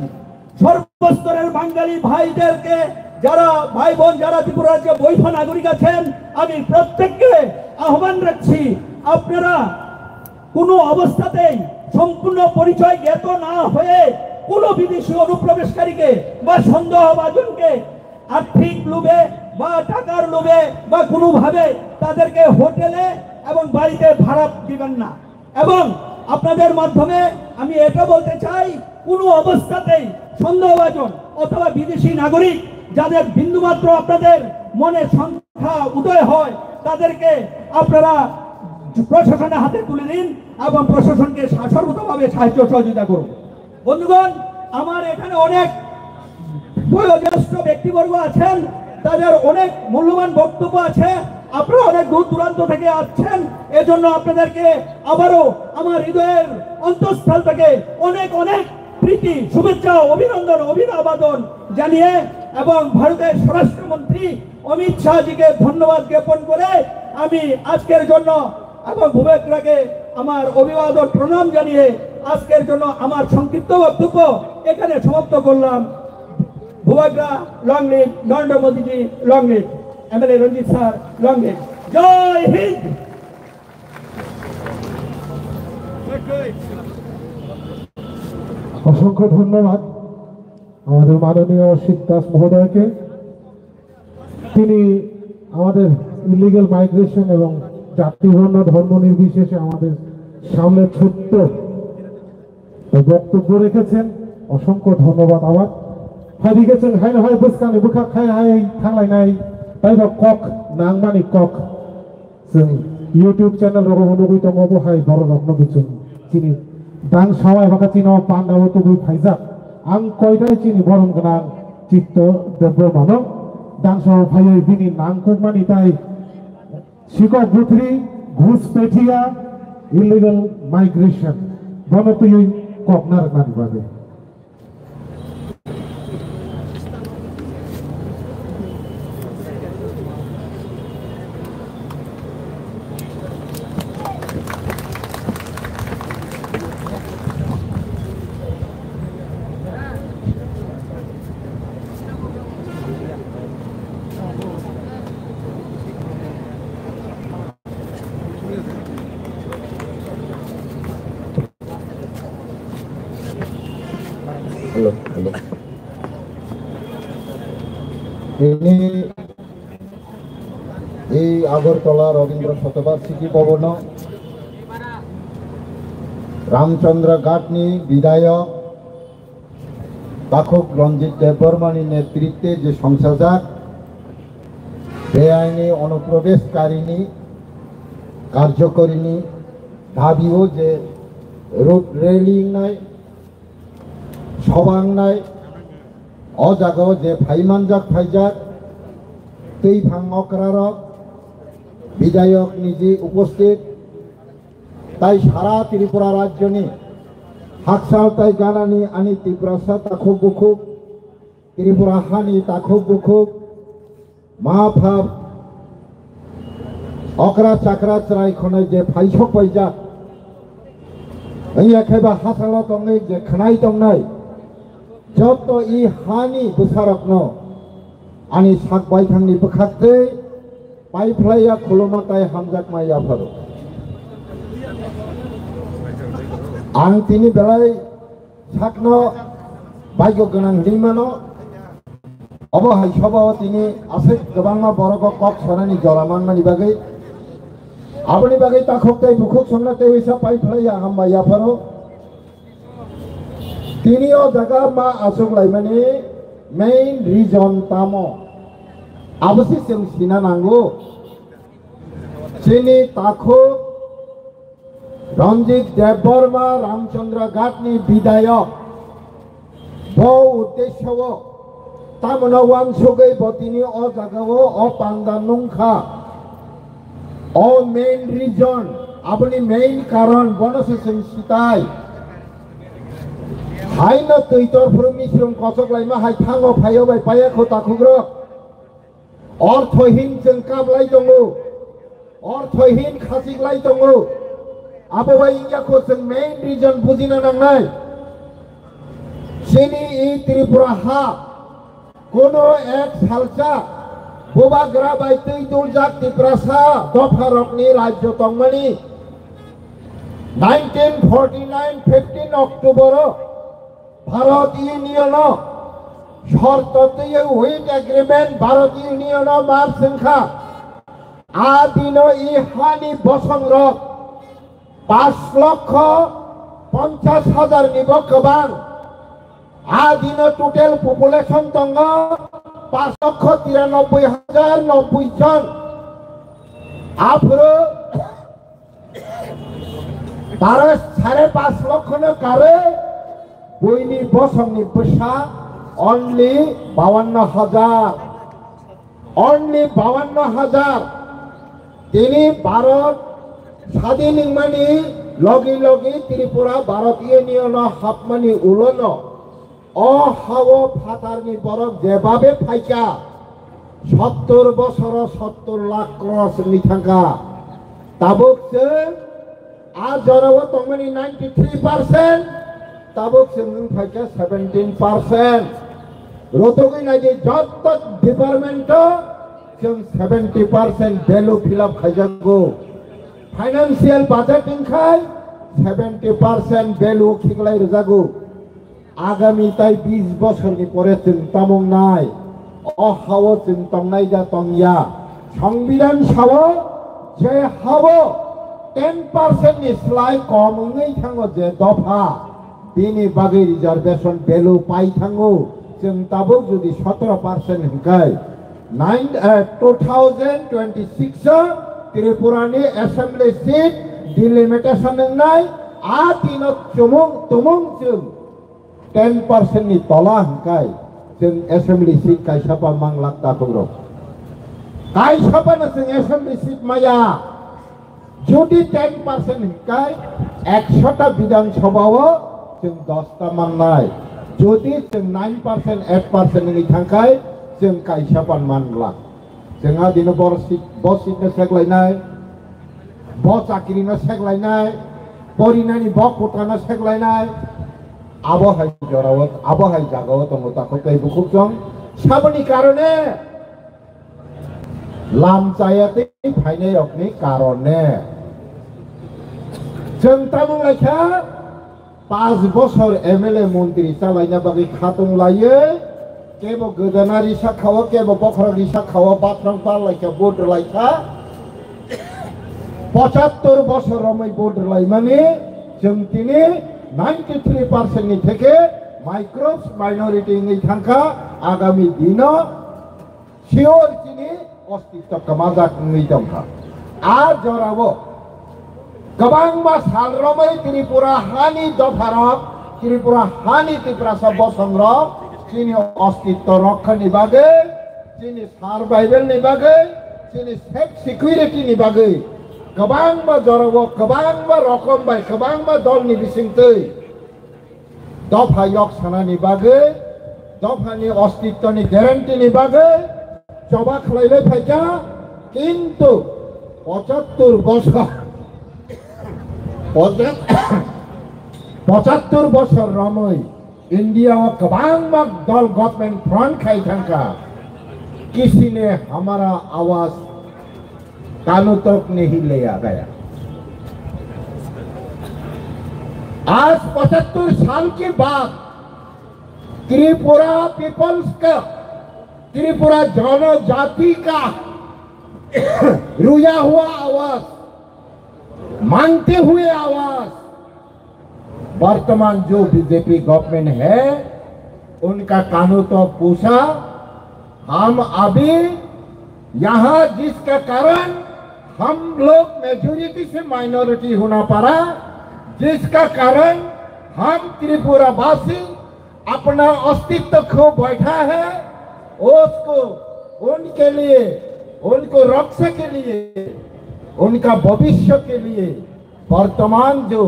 সর্বস্তরের বাঙালি ভাইদেরকে, যারা ভাই বোন, যারা ত্রিপুরা রাজ্যে বৈধ নাগরিক আছেন, আমি প্রত্যেককে আহ্বান রাখছি, আপনারা কোনো অবস্থাতেই সম্পূর্ণ পরিচয় জ্ঞাত না হয়ে কোনো বিদেশি অনুপ্রবেশকারীকে বা সন্দেহভাজনকে আর্থিক লোভে বা টাকার লোভে বা কোনোভাবে তাদেরকে হোটেলে এবং বাড়িতে ভাড়া দিবেন না। এবং আপনাদের মাধ্যমে আমি এটা বলতে চাই, কোনো অবস্থাতেই সন্দেহভাজন অথবা বিদেশি নাগরিক যাদের বিন্দুমাত্র আপনাদের মনে সংখ্যা উদয় হয়, তাদেরকে আপনারা প্রশাসনের হাতে তুলে দিন এবং প্রশাসনকে সা-, সর্বতোভাবে সাহায্য সহযোগিতা করুন। বন্ধুগণ, আমার এখানে অনেক বয়োজ্যেষ্ঠ ব্যক্তিবর্গ আছেন, তাদের অনেক মূল্যবান বক্তব্য আছে। আপনারা অনেক দূর দূরান্ত থেকে আসছেন, এজন্য আপনাদেরকে আবারও আমার হৃদয়ের অন্তঃস্থল থেকে অনেক অনেক প্রীতি, শুভেচ্ছা, অভিনন্দন, অভিবাদন জানিয়ে এবং ভারতের স্বরাষ্ট্রমন্ত্রী অমিত শাহজিকে ধন্যবাদ জ্ঞাপন করে আমি আজকের জন্য এবং বুবাকরাকে আমার অভিবাদন প্রণাম জানিয়ে আজকের জন্য আমার সংক্ষিপ্ত বক্তব্য এখানে সমাপ্ত করলাম। Bubagra, long live. Narendra Modi ji, long live. M L A Ranjit sir, long live. Jai Hind. অসংখ্য ধন্যবাদ আমাদের মাননীয় অসিত দাস মহোদয়কে। তিনি আমাদের ইলিগাল মাইগ্রেশন এবং জাতি বর্ণ ধর্ম নির্বিশেষে আমাদের সামনে ছোট্ট বক্তব্য রেখেছেন। অসংখ্য ধন্যবাদ আমার। Hai di khe chwng haino hai bwskangni bwkhak khai hai thanglainai, taibo kok nangmani kok. Chwng YouTube channel rogo nugwi tongo, bo hai borok rokno bo chwng chini dang sawai baka chino pandao tubui phaijak. Ang koidai chini borom gwnang Chitto Debbarmano dang sawa phaiwi bini nangkukmani tai Sikok Guthrie, Ghuspetia, illegal migration. Bono twiwi kok narwknani bagwi. Hello, hello. Tini ei Agartala Rabindra Shatabarshiki Bhavan-o Ramchandra Ghat-ni Bidhayok Takhuk Ranjit Debbarma-ni netritwe je songchajak beaini onuprobeshkarini karjokorini dabi-o je road rally wngnai, soba wngnai, o jagao je phaimanjak phaijak, twi phang okrarok, bidhayok niji uposthit, tai sara Tripura rajyoni hakchal tai ganani ani Tiprasa takhuk bukhuk, Tripura hani takhuk bukhuk, ma pha okra chakra chwrai khonai je phaisok paijak, wngya khe ba hachalo tongnai je khwnai tongnai, joto i hani bwsarokno ani sak baithangni bwkhaktwi paiphlaiya khuluma tai hamjakma yapharo. Ang tini belai sakno baigo gwnang hinwi mano. Obo hai sobao tini aswk kwbangma borok o kok sonani jora manmani bagwi, aboni bagwi takhuk tei bukhuk songna tei uisa paiphlaiya hambai yapharo. Tini o jaga ma achuk laimani main reason tamo? Abo se chwng sina nango. Chini takhuk Ranjit Debbarma Ramchandra Ghatni bidhayok. Bo uddesyo o tamoni uansugwi bo tini o jagao o panda nungkha. O main reason, aboni main karon bono se chwng sitai. Haino twi torphuru misrung kochok laima hai thango phaio bai paya kho takhukrok. Orthohin chwng kablai tongo, orthohin khachik lai tongo. Abo bai wngya kho chwng main reason bujina nangnai. Chini i Tripura ha kono ek salsa bubagra bai twi tuljak Tiprasa dopharokni rajyo tongmani. Nineteen forty nine fifteen October o Bharat Union o shorto twiwi Wheat Agreement Bharat Union o mar sengkha. A dino i hani bosongrok pas lokho ponchas hajar ni bo kwbang. A dino total population tongo pas lokho tiranoboi hajar nobboi jon. Aphuru Tare sare pas lokhono kare, buini bosongni bwsa only bawanno hajar. Only bawanno hajar. Tini Bharat sadin wngmani logi logi Tripura Bharat Union o hapmani ulono O hao phatarni borok jebabe phaikha, sottor bosoro sottor lakh cross wngwi thangkha. Tabuk chwng a jorao tongmani ninety three percent, tabuk chwng wng phaikha seventeen percent. Rotogwi naidi joto department o chwng seventy percent value fill up khaijago. Financial budget wngkhai seventy percent value khiklai rwjago. Agami tai bis bosorni pore chwng tamung nai. O hao chwng tongnai da tongya. Songbidan sao je hao ten percent ni slai kom wngwi thango je dopha. Bini bagwi reservation value pai thango, chwng tabuk jodi sotoro percent hwnkhe, nine, eh, two thousand twenty-six o Tripura ni assembly seat delimitation wngnai, a tino chumung tumung chwng ten percent ni tola hwnkhe, chwng assembly seat kaisa pa manglak takhuk rok. Kaisa pa no chwng assembly seat maya. Jodi ten percent hwnkhe ekshota Bidhan Sabha o chwng dosta mannai. Jodi chwng nine percent, eight percent wngwi thangkhe chwng kaisa pan manglak. Chwng a dino bor seat, bo seat no seklainai, bo chakri no seklainai, porinani bo kota no seklainai. Abo hai jorao, abo hai jagao tongo takhuk tei bukhuk chwng. Saboni karone Lam chaya tei phainai rokni karone. Chwng tabuk laikha, panch bosor M L A montri chalaina bagwi khatung laiwi, kebo gwdana risa khao, kebo bokhorok risa khao, bathang par laikha, vote rwlaikha. Pochattor bosor romwi vote rwlaimani, chwng tini ninety three percent ni theke microbes minority wngwi thangkha, agami dino Sure chini ostitto kwmajak wngwi tongkha. A jorao kwbangma sal romwi Tripura hani dopharok, Tripura hani Tiprasa bosongrok chini ostitto rokkhani bagwi, chini survival ni bagwi, chini self security ni bagwi kwbangma jorao, kwbangma rokom bai, kwbangma dolni bisingtwi dopha yok sanani bagwi, dophani ostittoni guarantee ni bagwi choba khlailai phaikha, kintu pochattor bosor, pochat-, pochattor bosor romwi India o kwbangma dol government front khai thangkha, kisi ne hamara awaz कानों तक नहीं लिया गया। आज पचहत्तर साल के बाद त्रिपुरा पीपल्स का, त्रिपुरा जनजाति का रुया हुआ आवाज, मांगते हुए आवाज, वर्तमान जो बीजेपी गवर्नमेंट है, उनका कानों तक पहुंचा। हम अभी यहाँ जिसका कारण हम लोग मेजोरिटी से माइनॉरिटी होना पड़ा, जिसका कारण हम त्रिपुरावासी अपना अस्तित्व खो बैठा है, उसको, उनके लिए, उनको रक्षा के लिए, उनका भविष्य के लिए वर्तमान जो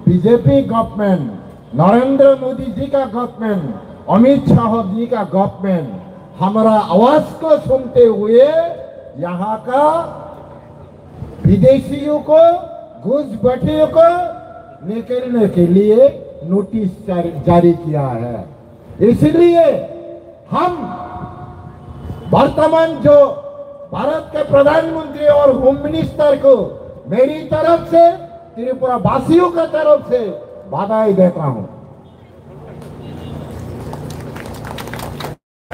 बीजेपी गवर्नमेंट, नरेंद्र मोदी जी का गवर्नमेंट, अमित शाह जी का गवर्नमेंट हमारा आवाज को सुनते हुए यहाँ का विदेशियों को, घुसपैठियों को निकलने के लिए नोटिस जारी, जारी किया है। इसलिए हम वर्तमान जो भारत के प्रधानमंत्री और होम मिनिस्टर को मेरी तरफ से, त्रिपुरा वासियों का तरफ से बधाई देता हूं।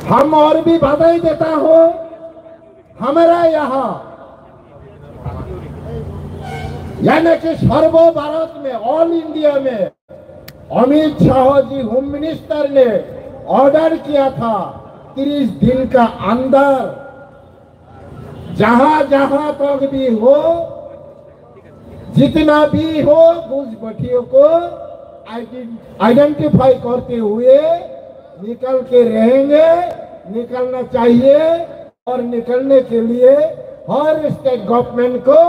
हम और भी बधाई देता हूं, हमारा यहाँ यानी कि सर्व भारत में, ऑल इंडिया में अमित शाह जी होम मिनिस्टर ने ऑर्डर किया था, तीस दिन का अंदर जहां जहां तक भी हो, जितना भी हो, घुसपैठियों को आइडें-, आइडेंटिफाई करते हुए निकल के रहेंगे, निकलना चाहिए। और निकलने के लिए हर स्टेट गवर्नमेंट को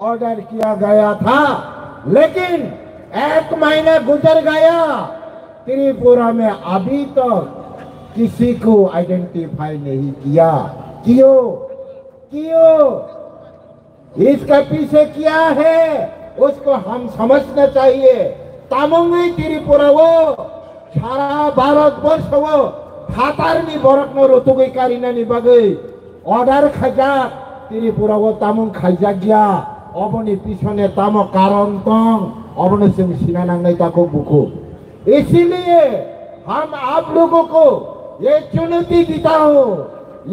ऑर्डर किया गया था, लेकिन एक महीना गुजर गया, त्रिपुरा में अभी तक किसी को आइडेंटिफाई नहीं किया। क्यों? क्यों? इसका पीछे क्या है, उसको हम समझना चाहिए। Tamungwi Tripura o, sara Bharat borsho o, Phatarni borokno rotugwi karinani bagwi order khaijak, Tripura o tamung khaijak ya, oboni pisone tamo karon tong, obono chwng sina nangnai takhuk bukhuk. इसीलिए हम आप लोगों को ये चुनौती देता हूँ,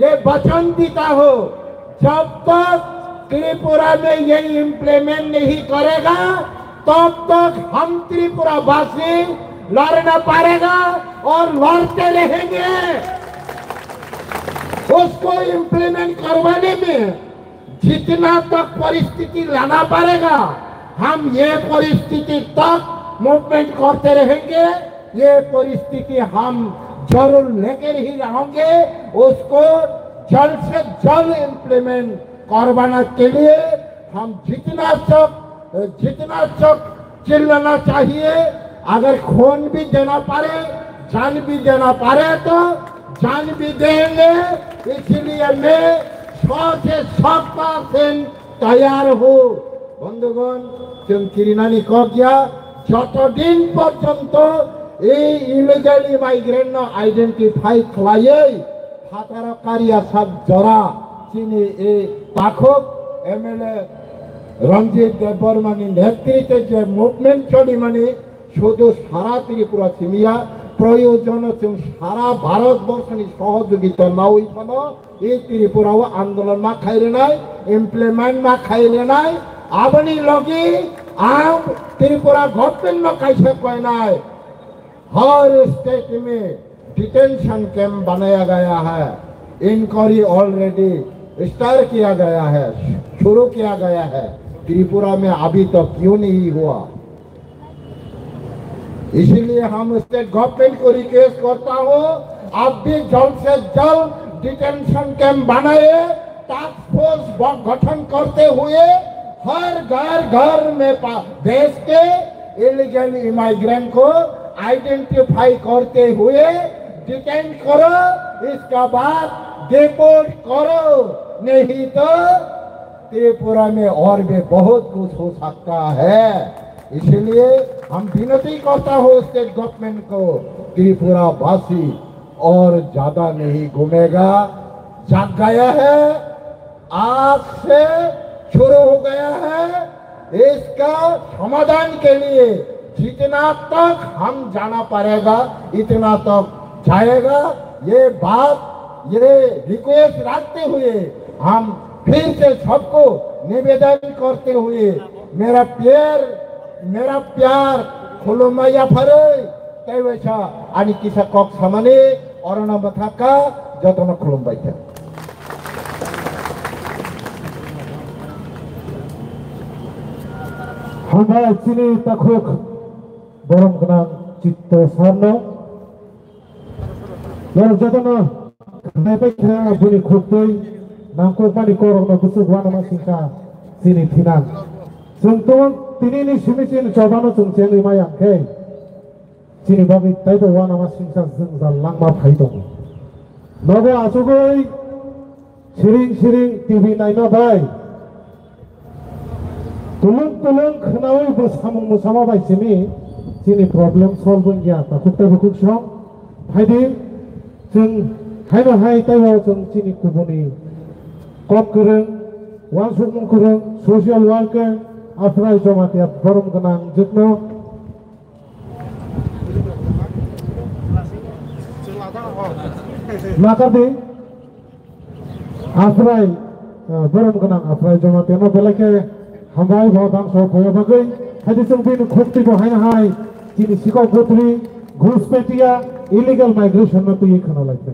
ये वचन देता हूँ, जब तक त्रिपुरा में ये इम्प्लीमेंट नहीं करेगा, तब तक हम त्रिपुरा वासी लड़ना पड़ेगा और लड़ते रहेंगे। उसको इम्प्लीमेंट करवाने में जितना तक परिस्थिति लाना पड़ेगा, हम ये परिस्थिति तक मूवमेंट करते रहेंगे। ये परिस्थिति हम जरूर लेकर ही रहेंगे। उसको जल्द से जल्द इम्प्लीमेंट करवाने के लिए हम जितना सख्त, जितना सख्त चिल्लाना चाहिए। अगर खून भी देना पड़े, जान भी देना पड़े तो जान भी देंगे। इसलिए मैं सौ से सौ परसेंट तैयार हूँ। বন্ধুগণ, जों किरिनानि कक या, যতদিন পর্যন্ত এই ইলিগাল ইমাইগ্রেন্ট নো আইডেন্টিফাই খালাইयै হাতারা কারিয়া সাত জরা চিনি এই তাখক এমএলএ রঞ্জিত দেববর্মানি নেতৃত্বে যে মুভমেন্ট চলিমানি শুধু সারা ত্রিপুরা সিমিয়া প্রয়োজন চুং সারা ভারতবর্ষনি সহযোগিতা নাওই ফানো এই ত্রিপুরাও আন্দোলন মা খাইলেনাই, ইমপ্লিমেন্ট মা খাইলেনাই, আবনি লগে আম ত্রিপুরা গভর্নমেন্ট নো কাইসা কয়নাই। हर स्टेट में डिटेंशन कैंप बनाया गया है, इंक्वायरी ऑलरेडी स्टार्ट किया गया है, शुरू किया गया है। त्रिपुरा में अभी तक क्यों नहीं हुआ? इसीलिए हम स्टेट गवर्नमेंट को रिक्वेस्ट करता हूँ, आप भी जल्द से जल्द डिटेंशन कैंप बनाए, टास्क फोर्स ब-, गठन करते हुए हर घर घर में पा-, भेज के इलीगल इमाइग्रेंट को आइडेंटिफाई करते हुए डिटेन करो, इसका बाद डिपोर्ट करो, नहीं तो त्रिपुरा में और भी बहुत कुछ हो सकता है। इसलिए हम विनती करता हूँ स्टेट गवर्नमेंट को, त्रिपुरा वासी और ज्यादा नहीं घूमेगा, जग गया है, आज से शुरू हो गया है। इसका समाधान के लिए जितना तक हम जाना पड़ेगा, इतना तक जाएगा। ये बात, ये रिक्वेस्ट रखते हुए हम फिर से सबको निवेदन करते हुए मेरा प्यार, मेरा प्यार, खुलुमबाय yapharwi, tei waisa ani kisa kok samani, orono bwthakha, jotono khulumbai kha. Hambai chini takhuk borom gwnang Chitto Sarno. Borok jotono khnai pai kha bini khuktwi nangkukmani korokno bwswk uanama singkha chini thinang. Chwng tong tinini simi chini chobano chwng chengwi maya hwnkhe chini bagwi taibo uanama singkha jwngjal langma phai tongo. Nogo achugwi siring siring T V naima bai tulung tulung khwnaui bo samung mwsama bai simi chini problem solve wngya takhuk tei bukhuk song. Phaidi chwng haino hai taibo chwng chini kubuni kok kwrwng, uansukmung kwrwng, social worker, Afrai Jamatia borom gwnang jwkno Makardi, Afrai, eh, borom gwnang Afrai Jamatia no belai khe hambai bo dam so phaio bagwi, haidi chwng bini khukti bo haino hai chini sikok gotri, Ghuspetia, illegal migration no twi khwna lai khe.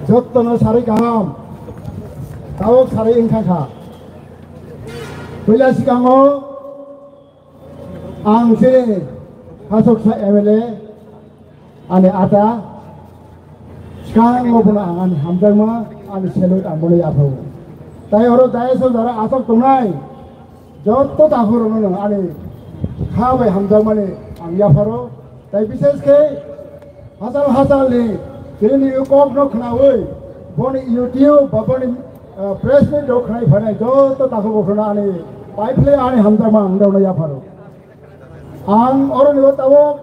Jottono sari kaham, tabok sari wngkha kha. Puila sikango ang chini Hasoksa M L A ani ata, swkango bono ang ani hamjakma, ani salute ang bono yaphago. Tai oro dais o jara asok tongnai jotto takhurokno ani kha bai hamjakmani ang yapharo. Tai bishesh khe Hachal hachal ni chini kokno khnaui boni YouTube ba boni, eh, press meet rok khnai phainai joto takhuk bukhukno ani paiphle ani hamjakma ang rokno yapharo. Ang oroni o tabuk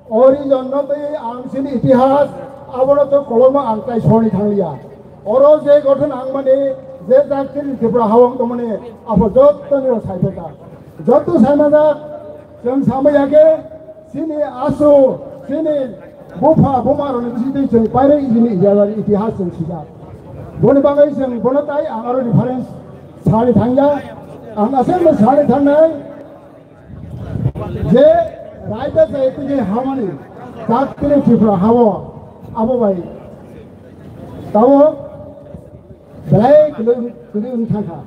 o region no tei ang chini itihas abono to kolokma ang tai soni thangliya. Oro je gothon ang mani je jak chini Tripura hawang tongmani abo jottoni o saiphaikha. Jotto saimajak chwng samaya khe chini asu, chini bupha buma rokni bisingtwi chwng pairwi chini ijabani itihas chwng sijak. Boni bagwi chwng bono tai ang aro reference sani thangya. Ang aswkno sani thangnai. Je raida jai tini hamani tak tini Tripura habo abo bai tabo belai kwlwi kwlwi wng thangkha.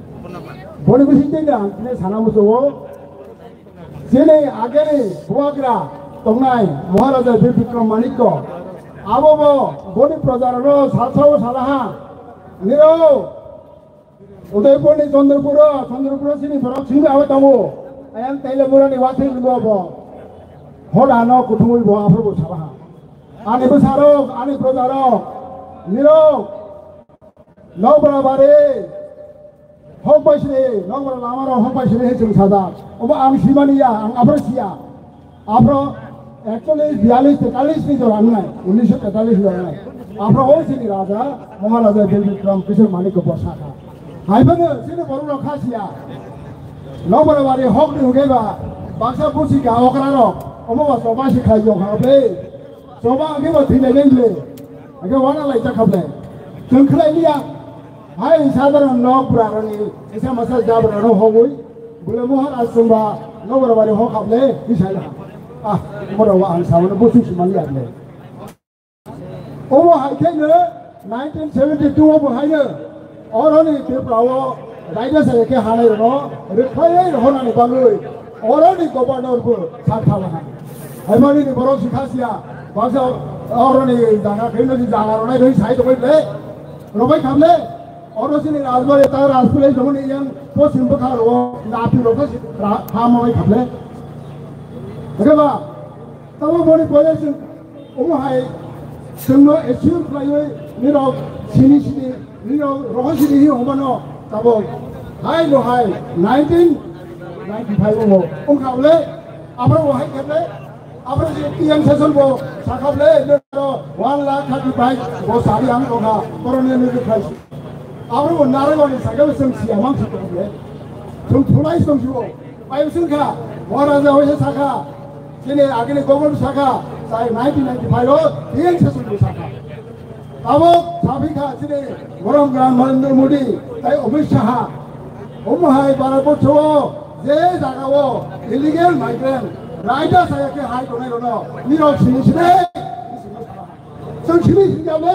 Boni bising tini ang tini sana musugo chini ageni bubagra tongnai Maharaja Bir Bikram Manikko abo bo boni projarano salsao salaha niro Udaipurni Chandrapuro, Chandrapuro chini borok simi abo tongo. Ayang Teilaburani wathwi limbo bo. Hoda no kuthumui bo aphuru bo sabaha. Ani bwsarok, ani projarok, nirok, nokbra bari, hok bai sini, nokbra lama rok hok bai sini hei chwng sajak. Obo ang simani ya, ang aphuru siya. Aphro ekchollish, biyallish, tetallish ni jora wngnai, unnisho tetallish ni jora wngnai. Aphro o chini raja, Maharaja Bir Bikram Kishore Manik bo sakha. Hai phano chini borok rok kha siya. Nokbar bari hok ni hwnkhe ba, baksa busi ka okra rok, omo ba choba si khai jong kha ble. Choba hwnkhe ba thwi lai nai ble. Hwnkhe wana lai chakha ble. Chwng khlai liya. Hai sadharan nok pura rani, isa masa jabra rok hogwi. Bole Maharaj chwngba nokbar bari hok hable, bisai laha. Ah, moro wa ang sabono buchung sumani agle. Obo hai khe no nineteen seventy-two obo hai no oroni Tripura o raida sai khe hanai rokno rwkhlaiwi rwhornani bagwi oroni governor bo sak thalaha. Hai mani ni borok si kha siya, baksa oroni jaga khe no jaga rwnai rwi sai tongwi le, rwbai khable. Oro chini rajbari ta rajpilai jomoni yang poschim bwkha ro napi ro kha si ra-, ha mawai khable. Hwnkhe ba, tamo boni boya chwng omo hai chwngno achieve khlaiwi nirok sini sini, nirok rohor sini hi hwnmano tamo hai bo hai nineteen ninety-five o wngkha bole, aboro bo hai khable. Abro je T M Session bo sakha ble, one lakh thirty five bo sari ang tongkha, koroni ni rwkhlai. Abro bo narwgani sakha bo chwng siya mang si tong ble. Chwng thulai tong si bo. Pai chwng kha, Maharaja hoi sakha, chini agini governor sakha, sai nineteen ninety-five o T M Session bo sakha. Tabuk saphikha chini borom gran Narendra Modi tai Amit Shah. Omo hai bara bosoro je jaga o illegal migrant raida saya khe hai tongnai rono nirok sini sini. Chwng sini sini jame.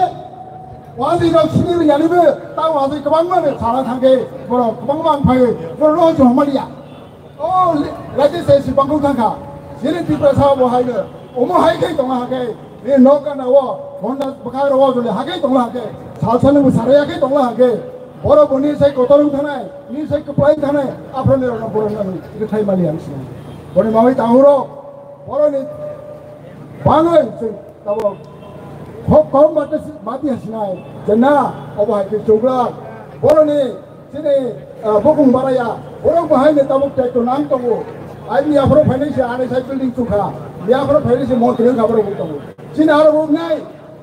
Wadi rok sini riyani be ta wadi kwbangma be sala thangke borok kwbangma ang phai borok no jomaliya. O, le-, legislative bangkok thangkha. Chini Tiprasa bo haino. Omo hai khe tongo hakhe. Ni nok gana o, honda bwkhak ro o jole hakhe tongo hakhe. Salsa ni bwsara yakhe tongo hakhe. Borok bo ni sai kotor wng thanai, ni sai kwplai wng thanai. Aphro ni rok no borok no rwthai mali ang sini. Boni mawai tanguro. Borok ni bangwi chwng Tabuk kok kok mate mati hasinai je na obo hai khe chubrak boroni chini, ah, bokong baraya borok bo hai ni tabuk tractor nang tongo. Ai ni aphro phainai se anai sai building chukha ni aphro phainai se montri wngkha borok bo tongo. Chini aro bo wngnai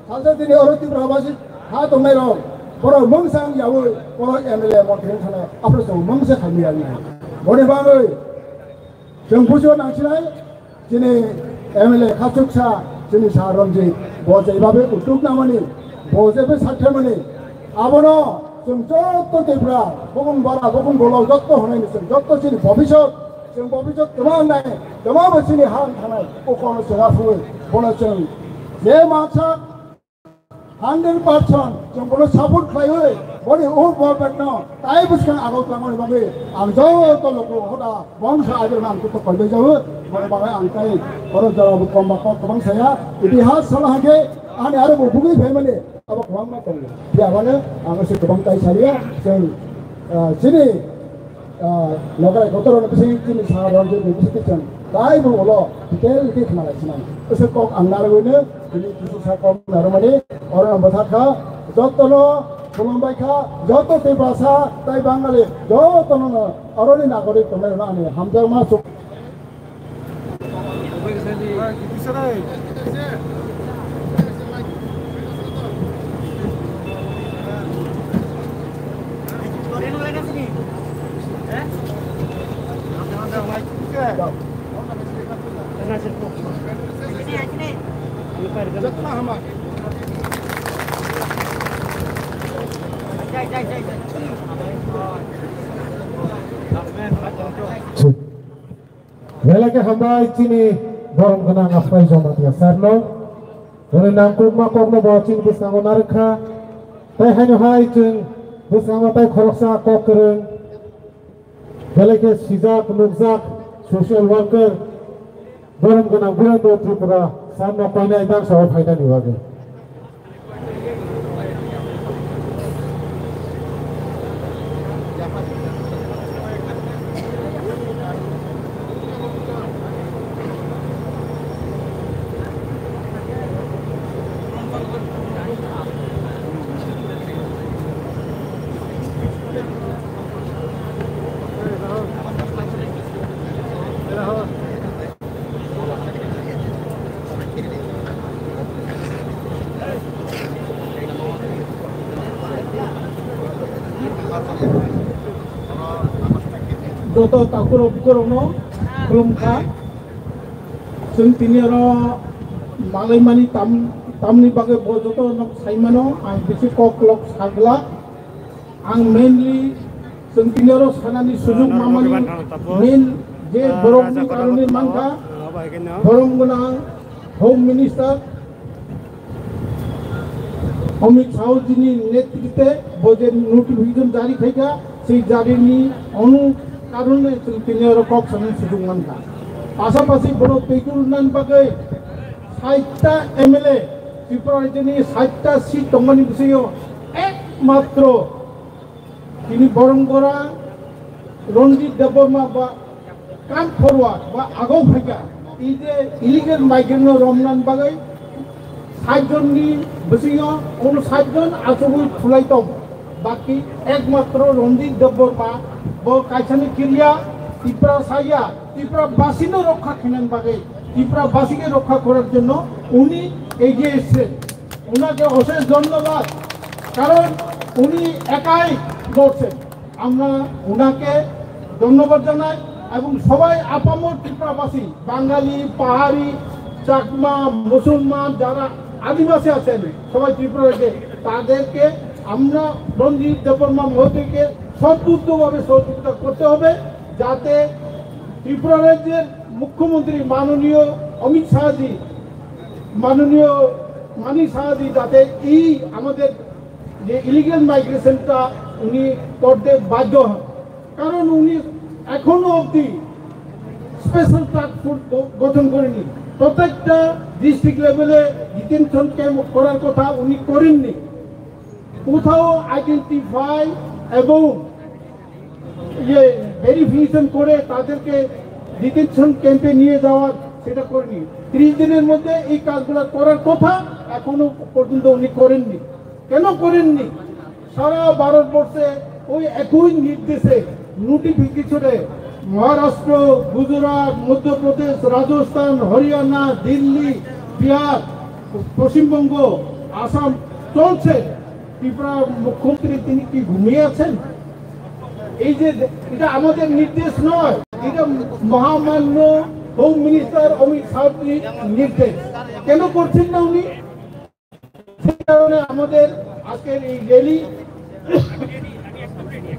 salsa chini oro Tripura basi ha tongnai rok borok mungsa wng yaui borok M L A montri wngkha nai aphro chwng mungsa khaimya wngnai. Boni bagwi chwng bujo nangsinai. Chini M L A khachuksa chini Sir Ranjit, bo jaibabe utuk namani, bo jebe sathemani, abono chwng jotto Tripura, bokong bara, bokong golok jotto hwnai ni chwng jotto chini bobisot, chwng bobisot kwma wngnai, kwma bo chini ha wng thanai, o kono chwng aphuru, bono chwng je masa Hundred percent chwng bono support khlaiwi boni o government no tai bwskang agok tangmani bagwi ang joto luku hoda bongsa ajwk nang kutuk kaibai jago boni bagwi ang tai oro jora bo kom ba kok kwbang saya itihas sala hake ani aro bo bugwi phaimani abo kwbangma tongo phiya bano ang se kwbang tai saliya chwng, ah, chini, ah, logai kotor no bising chini sa rong chini bising chwng Tai bo ulo detail khe khna lai sinai. Ese kok ang narwino, bini kisi sa kok narwmani, oro ang bwthar kha, jotono khulumbai kha, joto Tiprasa, tai Bangali, jotono no, aroni nagorik tongnai rwna ani hamjakma chuk. Belai khe hambai chini borom gwnang Aphai Jamatia sir no. Boni nangkukma kokno bo chini bwskango narwkha. Tai haino hai chwng bwskango tai khoroksa kok kwrwng. Belai khe sijak nukjak social worker borom gwnang Birendra Tripura sir no koinai Dangsa o phainani bagwi. Joto takhurok bukhurokno khulumkha. Chwng tini oro malaimani tam, tamni bagwi bo joto nok saimano ang bisi kok lok sagla. Ang mainly chwng tini oro sanani sujuk mamani main je borokni karone mankha, borom gwnang Home Minister Amit Shah jini netritwe bo je notification jari khaikha, sei jarini onu karone chwng tini oro kok sanani sujuk mankha. Pasapasi borok twikurnan bagwi saita M L A, Tripura rajyoni saita seat tongmani bisingo ekmatro tini Boromgora Ranjit Debbarma ba come forward ba agok phaikha, ei je illegal migrant no romnan bagwi sait jonni bisingo ono sait jon achugwi thulai tong, baki ekmatro Ranjit Debbarma bo kaisani kiriya Tiprasa ya, Tiprabasino rokha khainani bagwi, Tiprabasike rokha korar jonno uni egiye esse. ওনাকে অশেষ ধন্যবাদ, কারণ উনি একাই লড়ছেন। আমরা ওনাকে ধন্যবাদ জানাই এবং সবাই আপামর ত্রিপুরাবাসী, বাঙালি, পাহাড়ি, চাকমা, মুসলমান, যারা আদিবাসী আছেন সবাই ত্রিপুরা রাজ্যে, তাদেরকে আমরা রঞ্জিত দেববর্মা মহোদয়কে সর্বোচ্চভাবে সহযোগিতা করতে হবে, যাতে ত্রিপুরা রাজ্যের মুখ্যমন্ত্রী মাননীয় অমিত শাহজি, মাননীয় মানিক শাহজি যাতে এই আমাদের যে ইলিগাল মাইগ্রেশনটা উনি করতে বাধ্য হন, কারণ উনি এখনো অবধি স্পেশাল টাস্ক ফোর্স গঠন করেনি। প্রত্যেকটা ডিস্ট্রিক্ট লেভেলে ডিটেনশন ক্যাম্প করার কথা উনি করেননি। কোথাও আইডেন্টিফাই এবং ইয়ে ভেরিফিকেশন করে তাদেরকে ডিটেনশন ক্যাম্পে নিয়ে যাওয়ার সেটা করেনি। ত্রিশ দিনের মধ্যে এই কাজগুলো করার কথা, এখনো পর্যন্ত উনি করেননি। কেন করেননি? সারা ভারতবর্ষে ওই একই নির্দেশে নোটিফিকেশনে মহারাষ্ট্র, গুজরাট, মধ্যপ্রদেশ, রাজস্থান, হরিয়ানা, দিল্লি, বিহার, পশ্চিমবঙ্গ, আসাম চলছে। ত্রিপুরা মুখ্যমন্ত্রী তিনি কি ঘুমিয়ে আছেন? এই যে এটা আমাদের নির্দেশ নয়, এটা মহামান্য হোম মিনিস্টার অমিত শাহর নির্দেশ। কেন করছেন না উনি? সেই কারণে আমাদের আজকের এই র্যালি।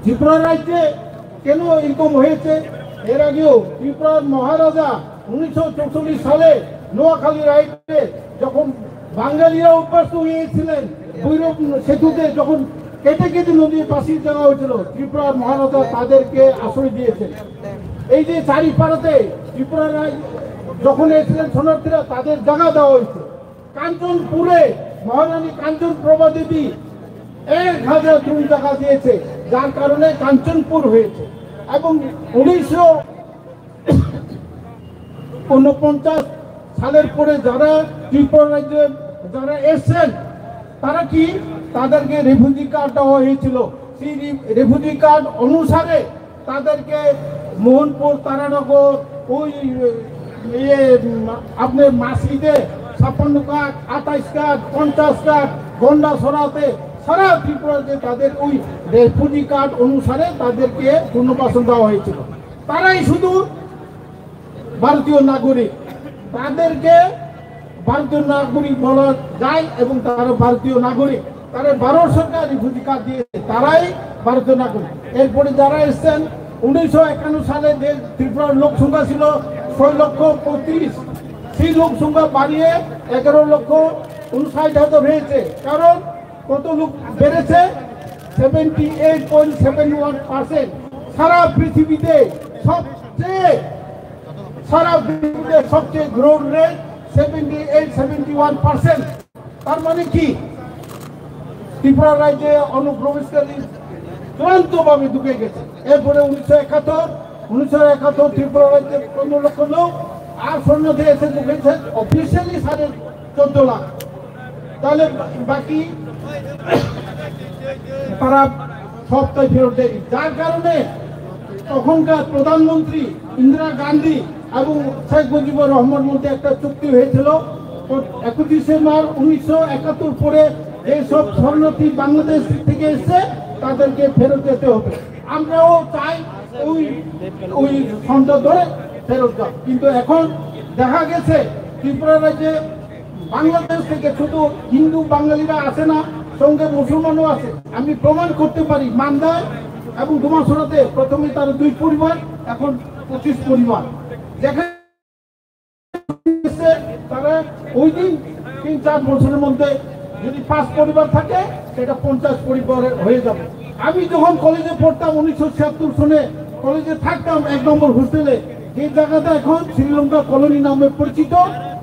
ত্রিপুরা রাজ্যে কেন এরকম হয়েছে? এর আগেও ত্রিপুরার মহারাজা উনিশশো চৌচল্লিশ সালে নোয়াখালী রাইডে যখন বাঙালিরা উদ্বাস্তু হয়েছিলেন, ভৈরব সেতুতে যখন কেটে কেটে নদী ভাসিয়ে দেওয়া হয়েছিল, ত্রিপুরার মহারাজা তাদেরকে আশ্রয় দিয়েছেন। এই যে চারিপাড়াতে ত্রিপুরা রাজ-, যখন এসেছিলেন শরণার্থীরা, তাদের জায়গা দেওয়া হয়েছে। কাঞ্চনপুরে মহারানী কাঞ্চন প্রভা দেবী এক হাজার জমি জায়গা দিয়েছে, যার কারণে কাঞ্চনপুর হয়েছে। এবং উনিশশো, ঊনপঞ্চাশ সালের পরে যারা ত্রিপুরা রাজ্যে যারা এসছেন, তারা কি, তাদেরকে রেফিউজি কার্ড দেওয়া হয়েছিল। সেই রি-, রেফিউজি কার্ড অনুসারে তাদেরকে মোহনপুর, তারানগর, ওই, ইয়ে, উম, আপনার মাসিতে ছাপ্পান্ন কার্ড, আঠাইশ কার্ড, পঞ্চাশ কার্ড, গন্ডাছড়াতে, সারা ত্রিপুরাতে তাদের ওই রেফিউজি কার্ড অনুসারে তাদেরকে পুনর্বাসন দেওয়া হয়েছিল। তারাই শুধু ভারতীয় নাগরিক, তাদেরকে ভারতীয় নাগরিক বলা যায় এবং তারা ভারতীয় নাগরিক। তারা ভারত সরকার রিফিউজি কার্ড দিয়েছে, তারাই ভারতীয় নাগরিক। এরপরে যারা এসছেন, উনিশশো একান্ন সালে যে ত্রিপুরার লোক সংখ্যা ছিল ছয় লক্ষ পঁয়ত্রিশ, সেই লোক সংখ্যা বাড়িয়ে এগারো লক্ষ উনষাট হাজার হয়েছে। কারণ কত লোক বেড়েছে? Seventy eight point seven one percent. সারা পৃথিবীতে সবচেয়ে, সারা পৃথিবীতে সবচেয়ে growth rate seventy eight, seventy one percent. তার মানে কি? ত্রিপুরা রাজ্যে অনুপ্রবেশকারী চূড়ান্তভাবে ঢুকে গেছে। এরপরে উনিশশো একাত্তর, উনিশশো একাত্তর ত্রিপুরা রাজ্যে পনেরো লক্ষ লোক, আর শরণার্থী এসে ঢুকেছে অফিসিয়ালি সাড়ে চোদ্দ লাখ। তাহলে বাকি তারা সবটাই ফেরত দেয়নি, যার কারণে তখনকার প্রধানমন্ত্রী ইন্দিরা গান্ধী এবং শেখ মুজিবুর রহমান মধ্যে একটা চুক্তি হয়েছিল। তো একত্রিশে মার্চ উনিশশো একাত্তর পরে যেসব শরণার্থী বাংলাদেশ থেকে এসছে, তাদেরকে ফেরত যেতে হবে। আমরাও চাই ওই, ওই সনদ ধরে ফেরত যাক। কিন্তু এখন দেখা গেছে ত্রিপুরা রাজ্যে বাংলাদেশ থেকে শুধু হিন্দু বাঙালিরা আসে না, সঙ্গে মুসলমানও আছে। আমি প্রমাণ করতে পারি, মান্দায় এবং ডুমাছড়াতে প্রথমে তারা দুই পরিবার, এখন পঁচিশ পরিবার। যেখানে তারা ওই দিন তিন চার বছরের মধ্যে যদি পাঁচ পরিবার থাকে, সেটা পঞ্চাশ পরিবার হয়ে যাবে। আমি যখন কলেজে পড়তাম উনিশশো ছিয়াত্তর সনে, কলেজে থাকতাম এক নম্বর হোস্টেলে, যে জায়গাটা এখন শ্রীলঙ্কা কলোনি নামে পরিচিত,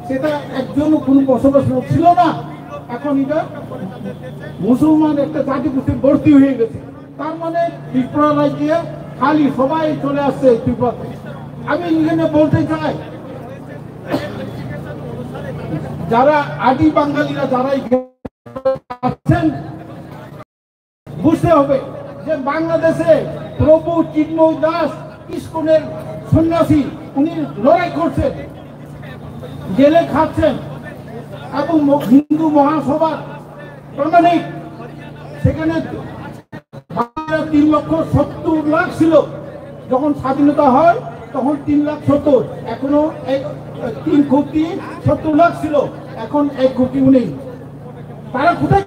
সেটা একজনও কোনো বসবাস লোক ছিল না। এখন এটা মুসলমান একটা জাতিগোষ্ঠী ভর্তি হয়ে গেছে। তার মানে ত্রিপুরা রাজ্যে খালি সবাই চলে আসছে ত্রিপুরাতে। আমি এখানে বলতে চাই, যারা আদি বাঙালিরা যারা এখানে আছেন, বুঝতে হবে যে বাংলাদেশে প্রভু চিন্ময় দাস ইস্কনের সন্ন্যাসী, উনি লড়াই করছেন, জেলে খাচ্ছেন এবং ম-, হিন্দু মহাসভার প্রামাণিক। সেখানে বাংলাদেশ তিন লক্ষ সত্তর লাখ ছিল, যখন স্বাধীনতা হয় তখন তিন লাখ সত্তর, এখনো এক, তিন কোটি সত্তর লাখ ছিল, এখন এক কোটি উনিশ। তারা কোথায়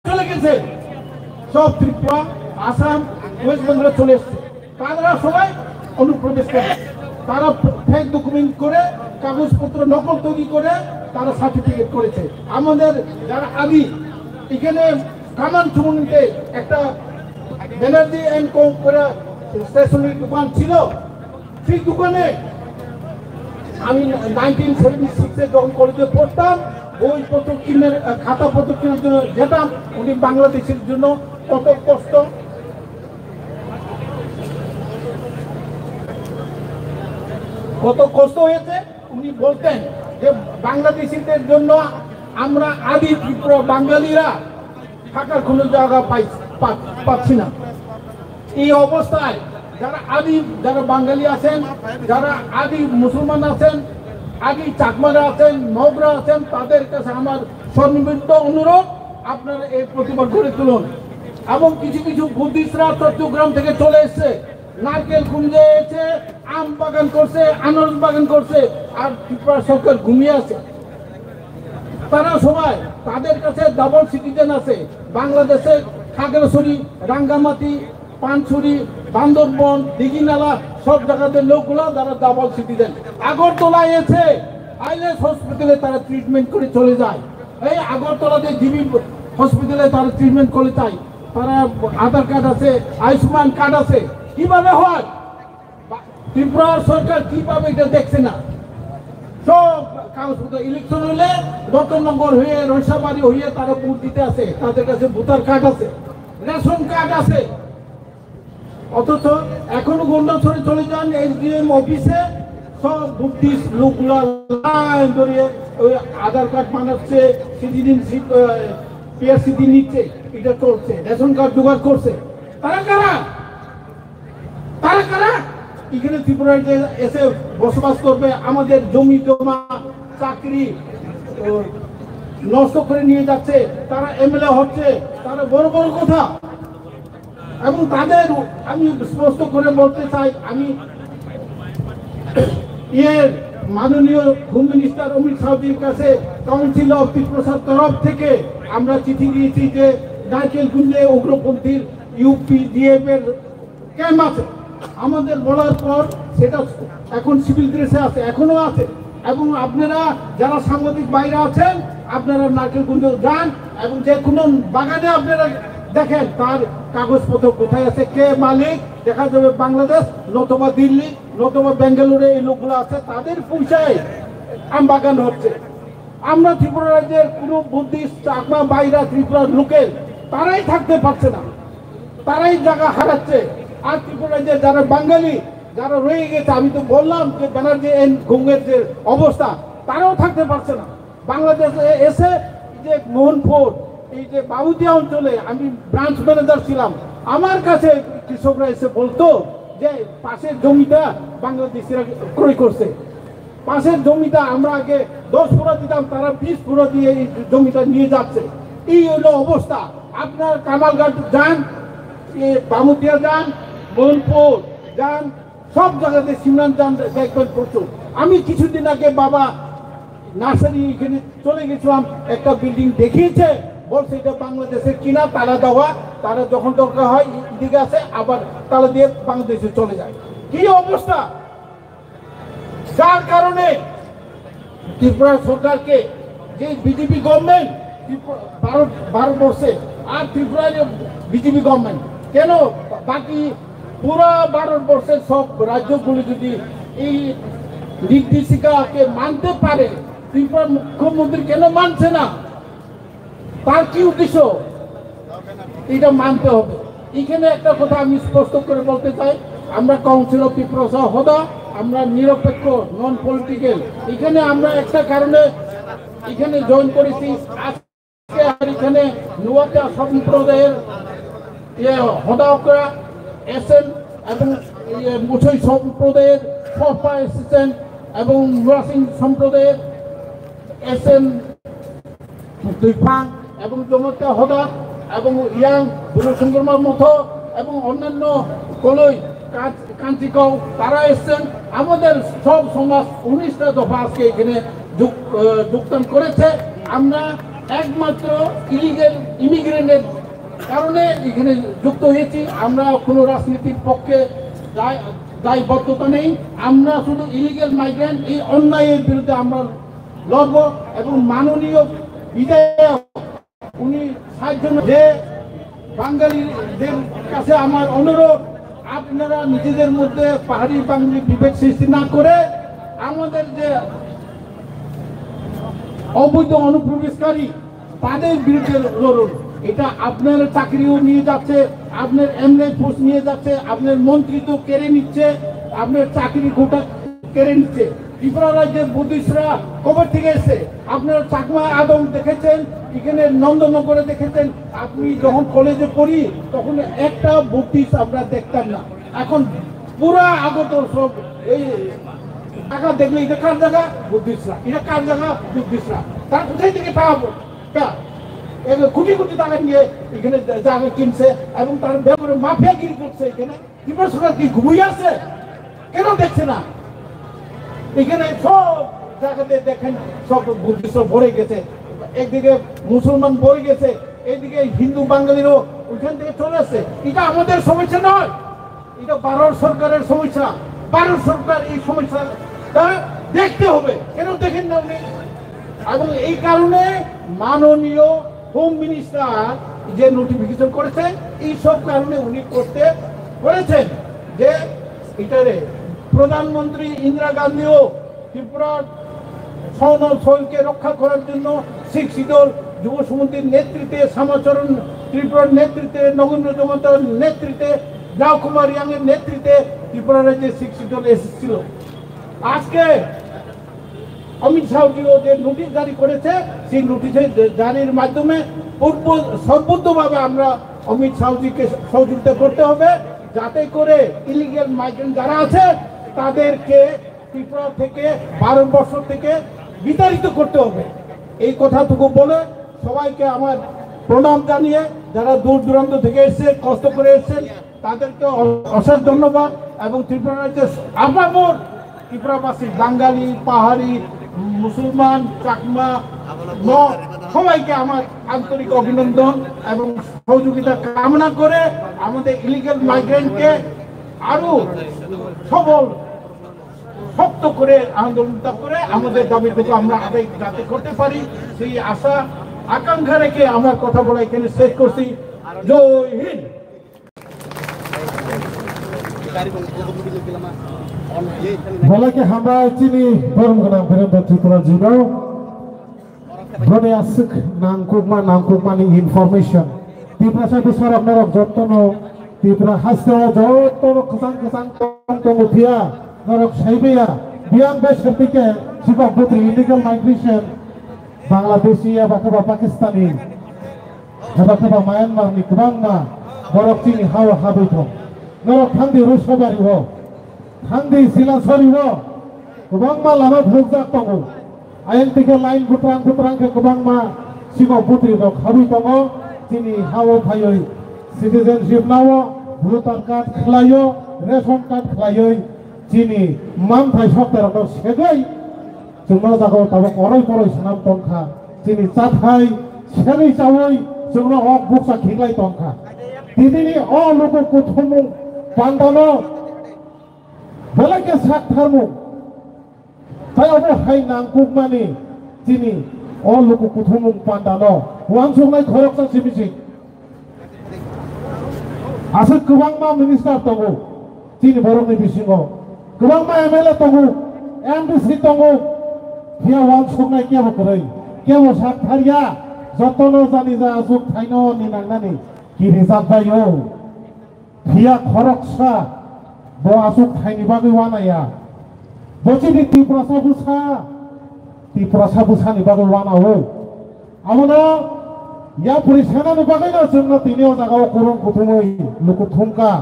চলে গেছে? সব ত্রিপুরা, আসাম, ওয়েস্ট বেঙ্গলে চলে এসছে। তারা সবাই অনুপ্রবেশ করে, তারা ফেক ডকুমেন্ট করে, কাগজপত্র নকল তৈরি করে তারা সার্টিফিকেট করেছে। আমাদের যারা আদি এখানে কামান চুমুনিতে একটা ব্যানার্জি অ্যান্ড কো করে স্টেশনারি দোকান ছিল, সেই দোকানে আমি নাইনটিন সেভেন্টি সিক্সে যখন কলেজে পড়তাম, বইপত্র কিনে, আহ, খাতাপত্র কেনার জন্য যেতাম, উনি বাংলাদেশের জন্য কত কষ্ট, কত কষ্ট হয়েছে। উনি বলতেন যে বাংলাদেশিদের জন্য আমরা আদি ত্রিপুরা বাঙালিরা থাকার কোনো জায়গা পাই, পা-, পাচ্ছি না। এই অবস্থায় যারা আদি, যারা বাঙালি আছেন, যারা আদি মুসলমান আছেন, আদি চাকমারা আছেন, মগরা আছেন, তাদের কাছে আমার সর্ববিধ অনুরোধ, আপনারা এই প্রতিবাদ গড়ে তুলুন। এবং কিছু কিছু বুদ্ধিস্টরা চট্টগ্রাম থেকে চলে এসছে, নারকেল কুঞ্জে এসে আম বাগান করছে, আনারস বাগান করছে, আর ত্রিপুরা সরকার ঘুমিয়ে আছে। তারা সবাই, তাদের কাছে ডাবল সিটিজেন আছে। বাংলাদেশে খাগড়াছড়ি, রাঙ্গামাটি, পানছড়ি, বান্দরবন, দিঘিনালা, সব জায়গাতে লোকগুলা তারা ডাবল সিটিজেন। আগরতলায় এসে আইএলএস হসপিটালে তারা ট্রিটমেন্ট করে চলে যায়। এই আগরতলাতে জিবি হসপিটালে তারা ট্রিটমেন্ট করে যায়। তারা আধার কার্ড আছে, আয়ুষ্মান কার্ড আছে। কিভাবে হয়? বা-, ত্রিপুরা সরকার কিভাবে এটা দেখছে না? সব কাগজপত্র, ইলেকশন হলে রতননগর হয়ে, রৈসাবাড়ি হয়ে তারা ভোট দিতে আসে, তাদের কাছে ভোটার কার্ড আছে, রেশন কার্ড আছে। অথচ এখনো গন্ডাছড়ি চলে যান এসডিএম অফিসে, সব বুদ্ধিস্ট লোকগুলা লাইন ধরে ওই আধার কার্ড বানাচ্ছে, সিটিজেনশিপ, পিআরসিটি নিচ্ছে, এটা চলছে, রেশন কার্ড জোগাড় করছে। তারা কারা? তারা কারা? এখানে ত্রিপুরায় যে এসে বসবাস করবে, আমাদের জমি জমা, চাকরি, ও, নষ্ট করে নিয়ে যাচ্ছে, তারা এমএলএ হচ্ছে, তারা বড় বড় কথা। এবং তাদের আমি স্পষ্ট করে বলতে চাই, আমি ইয়ে মাননীয় হোম মিনিস্টার অমিত শাহজির কাছে কাউন্সিল অফ ত্রিপ্রাসার তরফ থেকে আমরা চিঠি দিয়েছি যে নারকেলকুঞ্জে উগ্রপন্থীর ইউপিডিএফ এর ক্যাম্প আছে। আমাদের বলার পর সেটা এখন সিভিল ড্রেসে আছে, এখনো আছে। এবং আপনারা যারা সাংবাদিক বাইরে আছেন, আপনারা নারকেলকুঞ্জ যান এবং যে কোনো বাগানে আপনারা দেখেন তার কাগজপত্র কোথায় আছে, কে মালিক, দেখা যাবে বাংলাদেশ নতুবা দিল্লি নতুবা বেঙ্গালুরে এই লোকগুলো আছে, তাদের পয়সায় আম বাগান হচ্ছে। আমরা ত্রিপুরা রাজ্যের কোনো বুদ্ধিস্ট, চাকমা, বাইরা, ত্রিপুরার লোকের, তারাই থাকতে পারছে না, তারাই জায়গা হারাচ্ছে। আর ত্রিপুরা রাজ্যের যারা বাঙালি, যারা রয়ে গেছে, আমি তো বললাম যে ব্যানার্জি এন্ড ঘুমের যে অবস্থা, তারাও থাকতে পারছে না। বাংলাদেশে এসে যে মোহনপুর, এই যে বাবুদিয়া অঞ্চলে আমি ব্রাঞ্চ ম্যানেজার ছিলাম, আমার কাছে কৃষকরা এসে বলতো যে পাশের জমিটা বাংলাদেশিরা ক্রয় করছে। পাশের জমিটা আমরা আগে দশ পুরা দিতাম, তারা বিশ পুরা দিয়ে এই জমিটা নিয়ে যাচ্ছে। এই হলো অবস্থা। আপনার কামালঘাট যান, এ, বামুদিয়া যান, মনপুর যান, সব জায়গাতে সিমরান যান দেখবেন প্রচুর। আমি কিছুদিন আগে বাবা নার্সারি এখানে চলে গেছিলাম, একটা বিল্ডিং দেখিয়েছে, বলছে এটা বাংলাদেশের কিনা, তালা দেওয়া, তারা যখন দরকার হয় এদিকে আসে, আবার তালা দিয়ে বাংলাদেশে চলে যায়। কি অবস্থা! যার কারণে ত্রিপুরা সরকারকে যে বিজেপি গভর্নমেন্ট ভারত, ভারতবর্ষে আর ত্রিপুরায় বিজেপি গভর্নমেন্ট কেন, বাকি পুরা ভারতবর্ষের সব রাজ্যগুলি যদি এই নির্দেশিকাকে মানতে পারে, ত্রিপুরার মুখ্যমন্ত্রী কেন মানছে না? তার কি উদ্দেশ্য? এটা মানতে হবে। এখানে একটা কথা আমি স্পষ্ট করে বলতে চাই, আমরা কাউন্সিল অফ ত্রিপুরা হদা, আমরা নিরপেক্ষ, নন পলিটিক্যাল। এখানে আমরা একটা কারণে এখানে জয়েন করেছি। আজকে আর এখানে নুয়াটা সম্প্রদায়ের, ইয়ে, হদা অকরা, এসএন এবং, ইয়ে, মুছই সম্প্রদায়ের ফরপা এসিস্ট্যান্ট এবং নুয়াসিং সম্প্রদায়ের এসএন তুইফাং এবং জনতা হদা এবং ইয়াং বুলু সংক্রমণ মথ এবং অন্যান্য কলই কাঞ্চিকাও তারা এসছেন। আমাদের সব সমাজ উনিশটা দফা আজকে এখানে যোগ-, আহ, যোগদান করেছে। আমরা একমাত্র ইলিগেল ইমিগ্রেন্টের কারণে এখানে যুক্ত হয়েছি। আমরা কোনো রাজনীতির পক্ষে দায়-, দায়বদ্ধতা নেই। আমরা শুধু ইলিগেল মাইগ্রেন্ট, এই অন্যায়ের বিরুদ্ধে আমরা লড়ব এবং মাননীয় বিধায়ক উনি সাতজন যে বাঙালিদের কাছে আমার অনুরোধ, আপনারা নিজেদের মধ্যে পাহাড়ি বাঙালি বিভেদ সৃষ্টি না করে আমাদের যে অবৈধ অনুপ্রবেশকারী তাদের বিরুদ্ধে লড়ুন। এটা আপনার চাকরিও নিয়ে যাচ্ছে, আপনার এমএলএ পোস্ট নিয়ে যাচ্ছে, আপনার মন্ত্রিত্ব কেড়ে নিচ্ছে, আপনার চাকরি গোটা কেড়ে নিচ্ছে। ত্রিপুরা রাজ্যের বুদ্ধিস্টরা কবে থেকে এসছে? আপনারা চাকমা আদম দেখেছেন, এখানে নন্দনগরে দেখেছেন। আপনি যখন কলেজে পড়ি তখন একটা বুদ্ধিস্ট আমরা দেখতাম না, এখন পুরা আগত সব এই টাকা দেখলে এটা কার জায়গা? বুদ্ধিস্টরা। এটা কার জায়গা? বুদ্ধিস্টরা। তারা কোথায় থেকে টাকা প-, টা-, এগুলো কোটি কোটি টাকা নিয়ে এখানে জা-, জায়গা কিনছে এবং তার ব্যাপারে মাফিয়াগিরি করছে এখানে। ত্রিপুরা সরকার কি ঘুমিয়ে আছে? কেন দেখছে না? এখানে সব জায়গাতে দেখেন, সব বুদ্ধিস্ট ভরে গেছে, একদিকে মুসলমান ভরে গেছে, এইদিকে হিন্দু বাঙালিরও ওইখান থেকে চলে আসছে। এটা আমাদের সমস্যা নয়, এটা ভারত সরকারের সমস্যা। ভারত সরকার এই সমস্যাটা দেখতে হবে, কেন দেখেন না উনি? এবং এই কারণে মাননীয় হোম মিনিস্টার যে নোটিফিকেশন করেছেন, এই সব কারণে উনি করতে করেছেন যে এটারে প্রধানমন্ত্রী ইন্দিরা গান্ধীও ত্রিপুরার সনদ সইলকে রক্ষা করার জন্য সিক্স শিডিউল যুব সমিতির নেতৃত্বে, শ্যামাচরণ ত্রিপুরার নেতৃত্বে, নগেন্দ্র জমাতিয়ার নেতৃত্বে, লাও কুমার রিয়াংয়ের নেতৃত্বে ত্রিপুরা রাজ্যে সিক্স শিডিউল এসেছিল। আজকে অমিত শাহজিও যে নোটিশ জারি করেছে, সেই নোটিশে জারির মাধ্যমে পূর্ব সর্বতোভাবে আমরা অমিত শাহজিকে সহযোগিতা করতে হবে, যাতে করে ইলিগাল মাইগ্রেন্ট যারা আছে তাদেরকে ত্রিপুরা থেকে বারো বছর থেকে বিতাড়িত করতে হবে। এই কথাটুকু বলে সবাইকে আমার প্রণাম জানিয়ে, যারা দূর দূরান্ত থেকে এসেছে, কষ্ট করে এসেছেন, তাদেরকে অ-, অশেষ ধন্যবাদ। এবং ত্রিপুরা রাজ্যের আপামর ত্রিপুরাবাসী, বাঙালি, পাহাড়ি, মুসলমান, চাকমা, মগ, সবাইকে আমার আন্তরিক অভিনন্দন এবং সহযোগিতা কামনা করে আমাদের ইলিগাল মাইগ্রেন্টকে আরো সবল, শক্ত করে আন্দোলনটা করে আমাদের দাবিটুকু আমরা আদায় যাতে করতে পারি, সেই আশা আকাঙ্ক্ষা রেখে আমার কথা বলা এখানে শেষ করছি। জয় Hind. Belai khe hambai chini borom gwnang Birendra Tripura ji no. Boni aswk nangkukma nangkukmani information. Tiprasa bwsarok norok jottono Tripura haste o jottono kwchang kwchang tong tongo phiya norok saibaya. Biyang bai sertike chibok bwtwi illegal migration Bangladeshi eba khe ba Pakistani. Haba khe ba Myanmar ni kwbangma borok chini ha-o habwi thong. Norok thangdi Rushabari o, thangdi Silasori o, kwbangma lama phunukjak tongo. Ayang tikhe line butrang butrang khe kwbangma sikok butri rok habwi tongo. Chini ha-o phaiwi citizenship nao, voter card khlaio, ration card khlaiwi chini manthai sokterokno segwi Chwngno jagao tabuk oroi poroi swnam tongkha. Chini chathai serwi chaui chwngno ok bukcha khiklai tongkha. Tinini o luku kuthumung pandano belai khe sak tharmung. Tai obo hai nangkukmani chini o luku kuthumung pandano uansuknai khoroksa simi se. Aswk kwbangma minister tongo chini borokni bisingo, kwbangma M L A tongo, M D C tongo, phiya uansuknai kebo kwrwi, kebo sak tharya, jotono jani ja aswk thaino ni nangnani kirijak bai o. Phiya khoroksa bo aswk thaini bagwi uanaya. Bo chini Tiprasa bwsa, Tiprasa bwsani bagwi uanao. Abono yapri sanani bagwino chwngno tini o jagao kurung kuthumwi luku thumkha.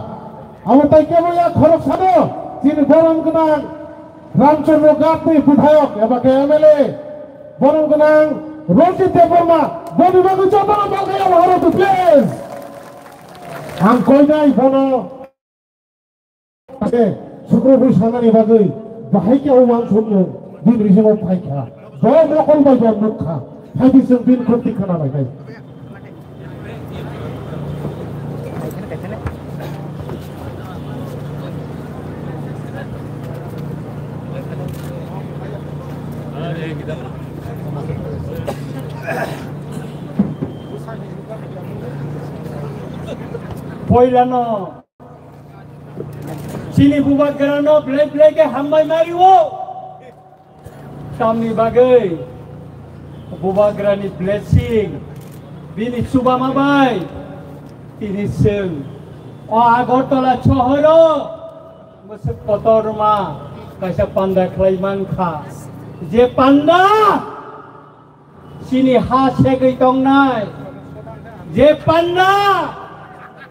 Abo tai kebo ya khoroksano chini borom gwnang Ramchandra Ghatni bwthayok eba khe M L A borom gwnang Ranjit Debbarma boni bagwi jotono balkha ya bhai rok, please. Ang koinai bono Ase sukrubui sanani bagwi bahai khe o uansukmung bini bisingo phai kha. Bo mokol bai bo nuk kha. Hai bising bini khukti khna bai khai. Poilano Chini bubagrano belai belai khe hambai mario. Tamni bagwi bubagrani blessing, bini chubama bai tini chwng o Agartala sohoro mwswk kotorma kaisa panda khlai mankha. Je panda Chini ha segwi tongnai, je panda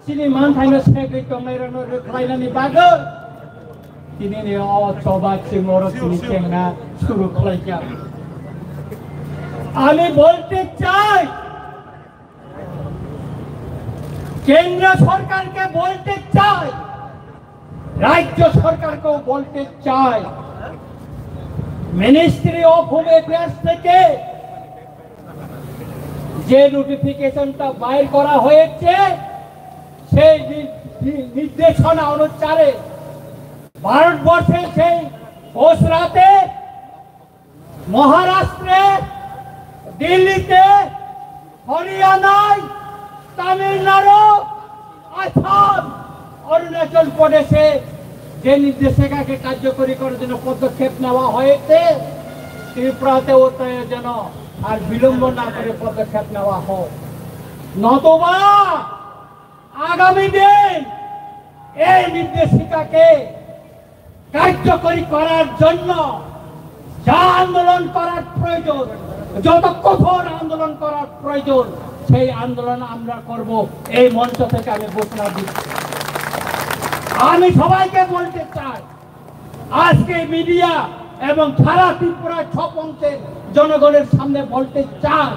chini manthaino segwi tongnairokno rwkhlainani bagwi tinini o choba chwng oro chini chengna suru khlaikha. আমি বলতে চাই, কেন্দ্র সরকারকে বলতে চাই, রাজ্য সরকারকেও বলতে চাই, মিনিস্ট্রি অফ হোম অ্যাফেয়ার্স থেকে যে নোটিফিকেশনটা বাইর করা হয়েছে, সেই নি-, নি-, নির্দেশনা অনুসারে ভারতবর্ষের সেই গুজরাটে মহারাষ্ট্রে, দিল্লিতে, হরিয়ানায়, তামিলনাড়ু, আসাম, অরুণাচল প্রদেশে যে নির্দেশিকাকে কার্যকরী করার জন্য পদক্ষেপ নেওয়া হয়েছে, ত্রিপুরাতেও তাই যেন আর বিলম্ব না করে পদক্ষেপ নেওয়া হোক, নতুবা আগামী দিন এই নির্দেশিকাকে কার্যকরী করার জন্য যা আন্দোলন করার প্রয়োজন, যত কঠোর আন্দোলন করার প্রয়োজন, সেই আন্দোলন আমরা করব। এই মঞ্চ থেকে আমি ঘোষণা দিচ্ছি। আমি সবাইকে বলতে চাই, আজকে মিডিয়া এবং সারা ত্রিপুরা সব অংশের জনগণের সামনে বলতে চাই,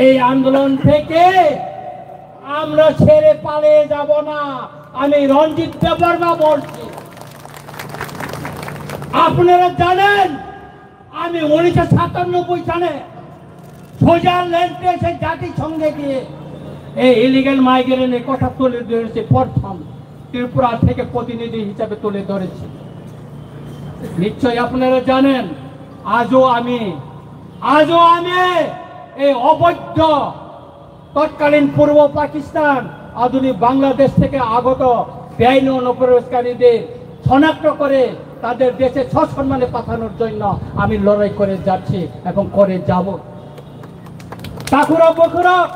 এই আন্দোলন থেকে আমরা ছেড়ে পালিয়ে যাব না। আমি রঞ্জিত দেববর্মা বলছি। আপনারা জানেন, আমি উনিশশো সাতানব্বই সালে সুইজারল্যান্ডে এসে জাতিসংঘে গিয়ে এই ইলিগাল মাইগ্রেন্টের কথা তুলে ধরেছি, প্রথম ত্রিপুরা থেকে প্রতিনিধি হিসাবে তুলে ধরেছি। নিশ্চয়ই আপনারা জানেন, আজও আমি আজও আমি এই অবৈধ তৎকালীন পূর্ব পাকিস্তান, আধুনিক বাংলাদেশ থেকে আগত বেআইনি অনুপ্রবেশকারীদের শনাক্ত করে তাদের দেশে সসম্মানে পাঠানোর জন্য আমি লড়াই করে যাচ্ছি এবং করে যাব। Takhurok bukhurok,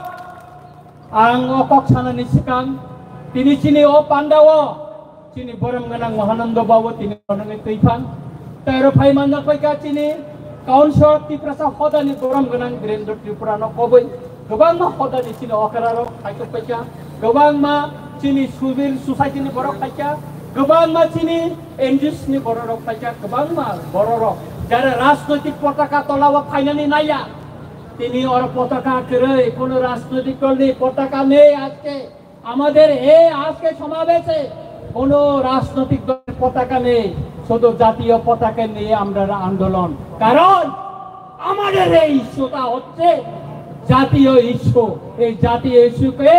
ang o kok sanani swkang, tini chini o pandao chini borom gwnang Mahananda Babu tini ronani twi phan. Tei oro phai manjak pai kha chini Council Tiprasa hodani borom gwnang Birendra Tripura no koboi. Kwbangma hodani chini okra rok phai tok pai kha. Kwbangma chini civil society ni borok phai kha. Kwbangma chini N G Os ni borok rok phai kha. Kwbangma borok rok jara rajnoitik potaka tola o phainani naiya. Tini oro potaka kwrwi, kono rajnoitik dol ni potaka nei ajke. আমাদের এই আজকে সমাবেশে কোনো রাজনৈতিক দলের পতাকা নেই, শুধু জাতীয় পতাকা নিয়ে আমরা আন্দোলন। কারণ আমাদের এই ইস্যুটা হচ্ছে জাতীয় ইস্যু। এই জাতীয় ইস্যুকে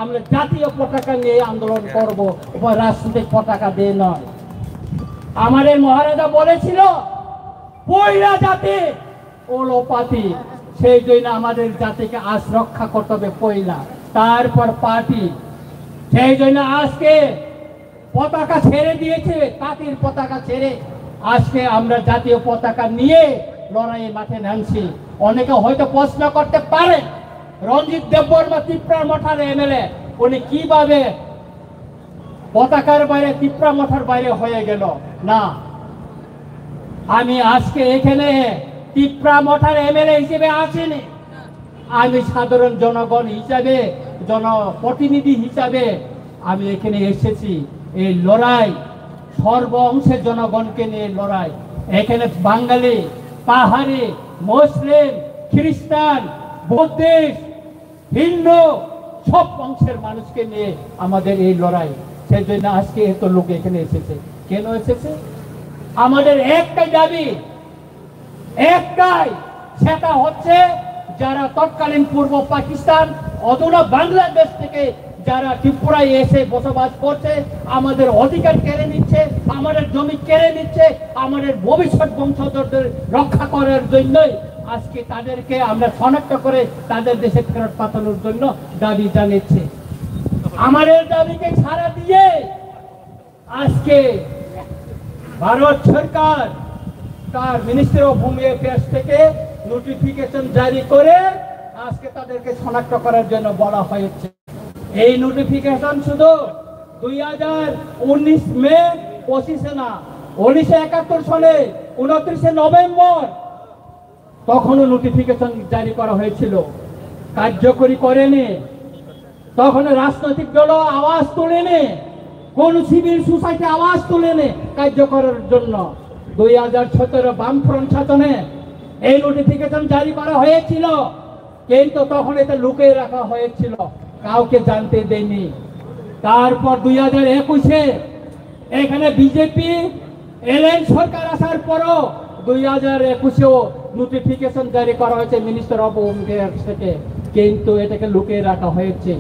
আমরা জাতীয় পতাকা নিয়ে আন্দোলন করব, কোনো রাজনৈতিক পতাকা দিয়ে নয়। আমাদের মহারাজা বলেছিল, পয়লা জাতি হলো পাতি, সেই জন্য আমাদের জাতিকে আজ রক্ষা করতে হবে পয়লা, তারপর পার্টি। সেই জন্য আজকে পতাকা ছেড়ে দিয়েছে, পাতির পতাকা ছেড়ে আজকে আমরা জাতীয় পতাকা নিয়ে লড়াইয়ে মাঠে নামছি। অনেকে হয়তো প্রশ্ন করতে পারে, রঞ্জিত দেববর্মা তিপ্রা মঠার এমএলএ, উনি কিভাবে পতাকার বাইরে, তিপ্রা মঠার বাইরে হয়ে গেল? না, আমি আজকে এখানে তিপ্রা মঠার এমএলএ হিসেবে আসিনি। আমি সাধারণ জনগণ হিসাবে, জনপ্রতিনিধি হিসাবে আমি এখানে এসেছি। এই লড়াই, সর্ব অংশের জনগণকে নিয়ে লড়াই। এখানে বাঙালি, পাহাড়ি, মুসলিম, খ্রিস্টান, বুদ্ধিস্ট, হিন্দু, সব অংশের মানুষকে নিয়ে আমাদের এই লড়াই। সেই জন্য আজকে এত লোক এখানে এসেছে। কেন এসেছে? আমাদের একটাই দাবি, একটাই, সেটা হচ্ছে যারা তৎকালীন পূর্ব পাকিস্তান, অধুনা বাংলাদেশ থেকে যারা ত্রিপুরায় এসে বসবাস করছে, আমাদের অধিকার কেড়ে নিচ্ছে, আমাদের জমি কেড়ে নিচ্ছে, আমাদের ভবিষ্যৎ বংশধরদের রক্ষা করার জন্যই আজকে তাদেরকে আমরা শনাক্ত করে তাদের দেশে ফেরত পাঠানোর জন্য দাবি জানাচ্ছি। আমাদের দাবিকে সাড়া দিয়ে আজকে ভারত সরকার তার মিনিস্ট্রি অফ হোম অ্যাফেয়ার্স থেকে নোটিফিকেশন জারি করে আজকে তাদেরকে শনাক্ত করার জন্য বলা হয়েছে। এই নোটিফিকেশন শুধু দুই হাজার উনিশ মে পঁচিশে না, উনিশশো একাত্তর সালে ঊনত্রিশে নভেম্বর তখনও নোটিফিকেশন জারি করা হয়েছিল, কার্যকরী করেনি। তখন রাজনৈতিক দল আওয়াজ তোলেনি, কোন সিভিল সোসাইটি আওয়াজ তোলেনি কার্য করার জন্য। দুই হাজার সতেরো বামফ্রন্ট শাসনে এই নোটিফিকেশন জারি করা হয়েছিল, কিন্তু তখন এটা লুকিয়ে রাখা হয়েছিল, কাউকে জানতে দেয়নি। তারপর দুই হাজার একুশে এখানে বিজেপি এলএন সরকার আসার পরও দুই হাজার একুশেও নোটিফিকেশন জারি করা হয়েছে মিনিস্টার অফ হোম অ্যাফেয়ার্স থেকে, কিন্তু এটাকে লুকিয়ে রাখা হয়েছে।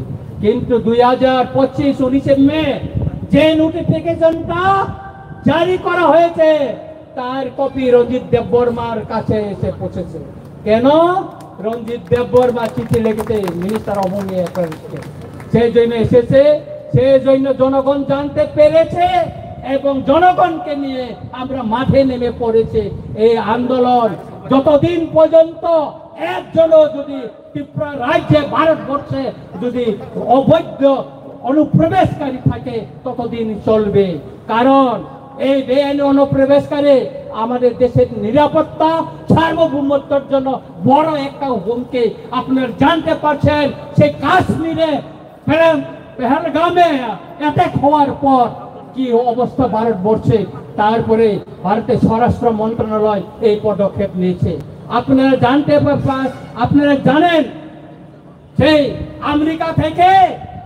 কিন্তু দুই হাজার পঁচিশ উনিশে মে যে নোটিফিকেশনটা জারি করা হয়েছে, তার কপি রঞ্জিত দেববর্মার কাছে এসে পৌঁছেছে। কেন? রঞ্জিত দেববর্মা চিঠি লিখেছে মিনিস্টার অফ হোম অ্যাফেয়ার্সকে। সেই জন্য এসেছে, সেই জন্য জনগণ জানতে পেরেছে এবং জনগণকে নিয়ে আমরা মাঠে নেমে পড়েছি। এই আন্দোলন যতদিন পর্যন্ত একজনও যদি ত্রিপুরা রাজ্যে, ভারতবর্ষে যদি অবৈধ অনুপ্রবেশকারী থাকে, ততদিন চলবে। কারণ এই বেআইনি অনুপ্রবেশকারী আমাদের দেশের নিরাপত্তা, সার্বভৌমত্বের জন্য বড় একটা হুমকি। আপনারা জানতে পারছেন, সেই কাশ্মীরে পেহেল-, পেহেলগামে অ্যাটাক হওয়ার পর কি অবস্থা ভারতবর্ষে, তারপরে ভারতের স্বরাষ্ট্র মন্ত্রণালয় এই পদক্ষেপ নিয়েছে। আপনারা জানতে পা-, পা-, আপনারা জানেন, সেই আমেরিকা থেকে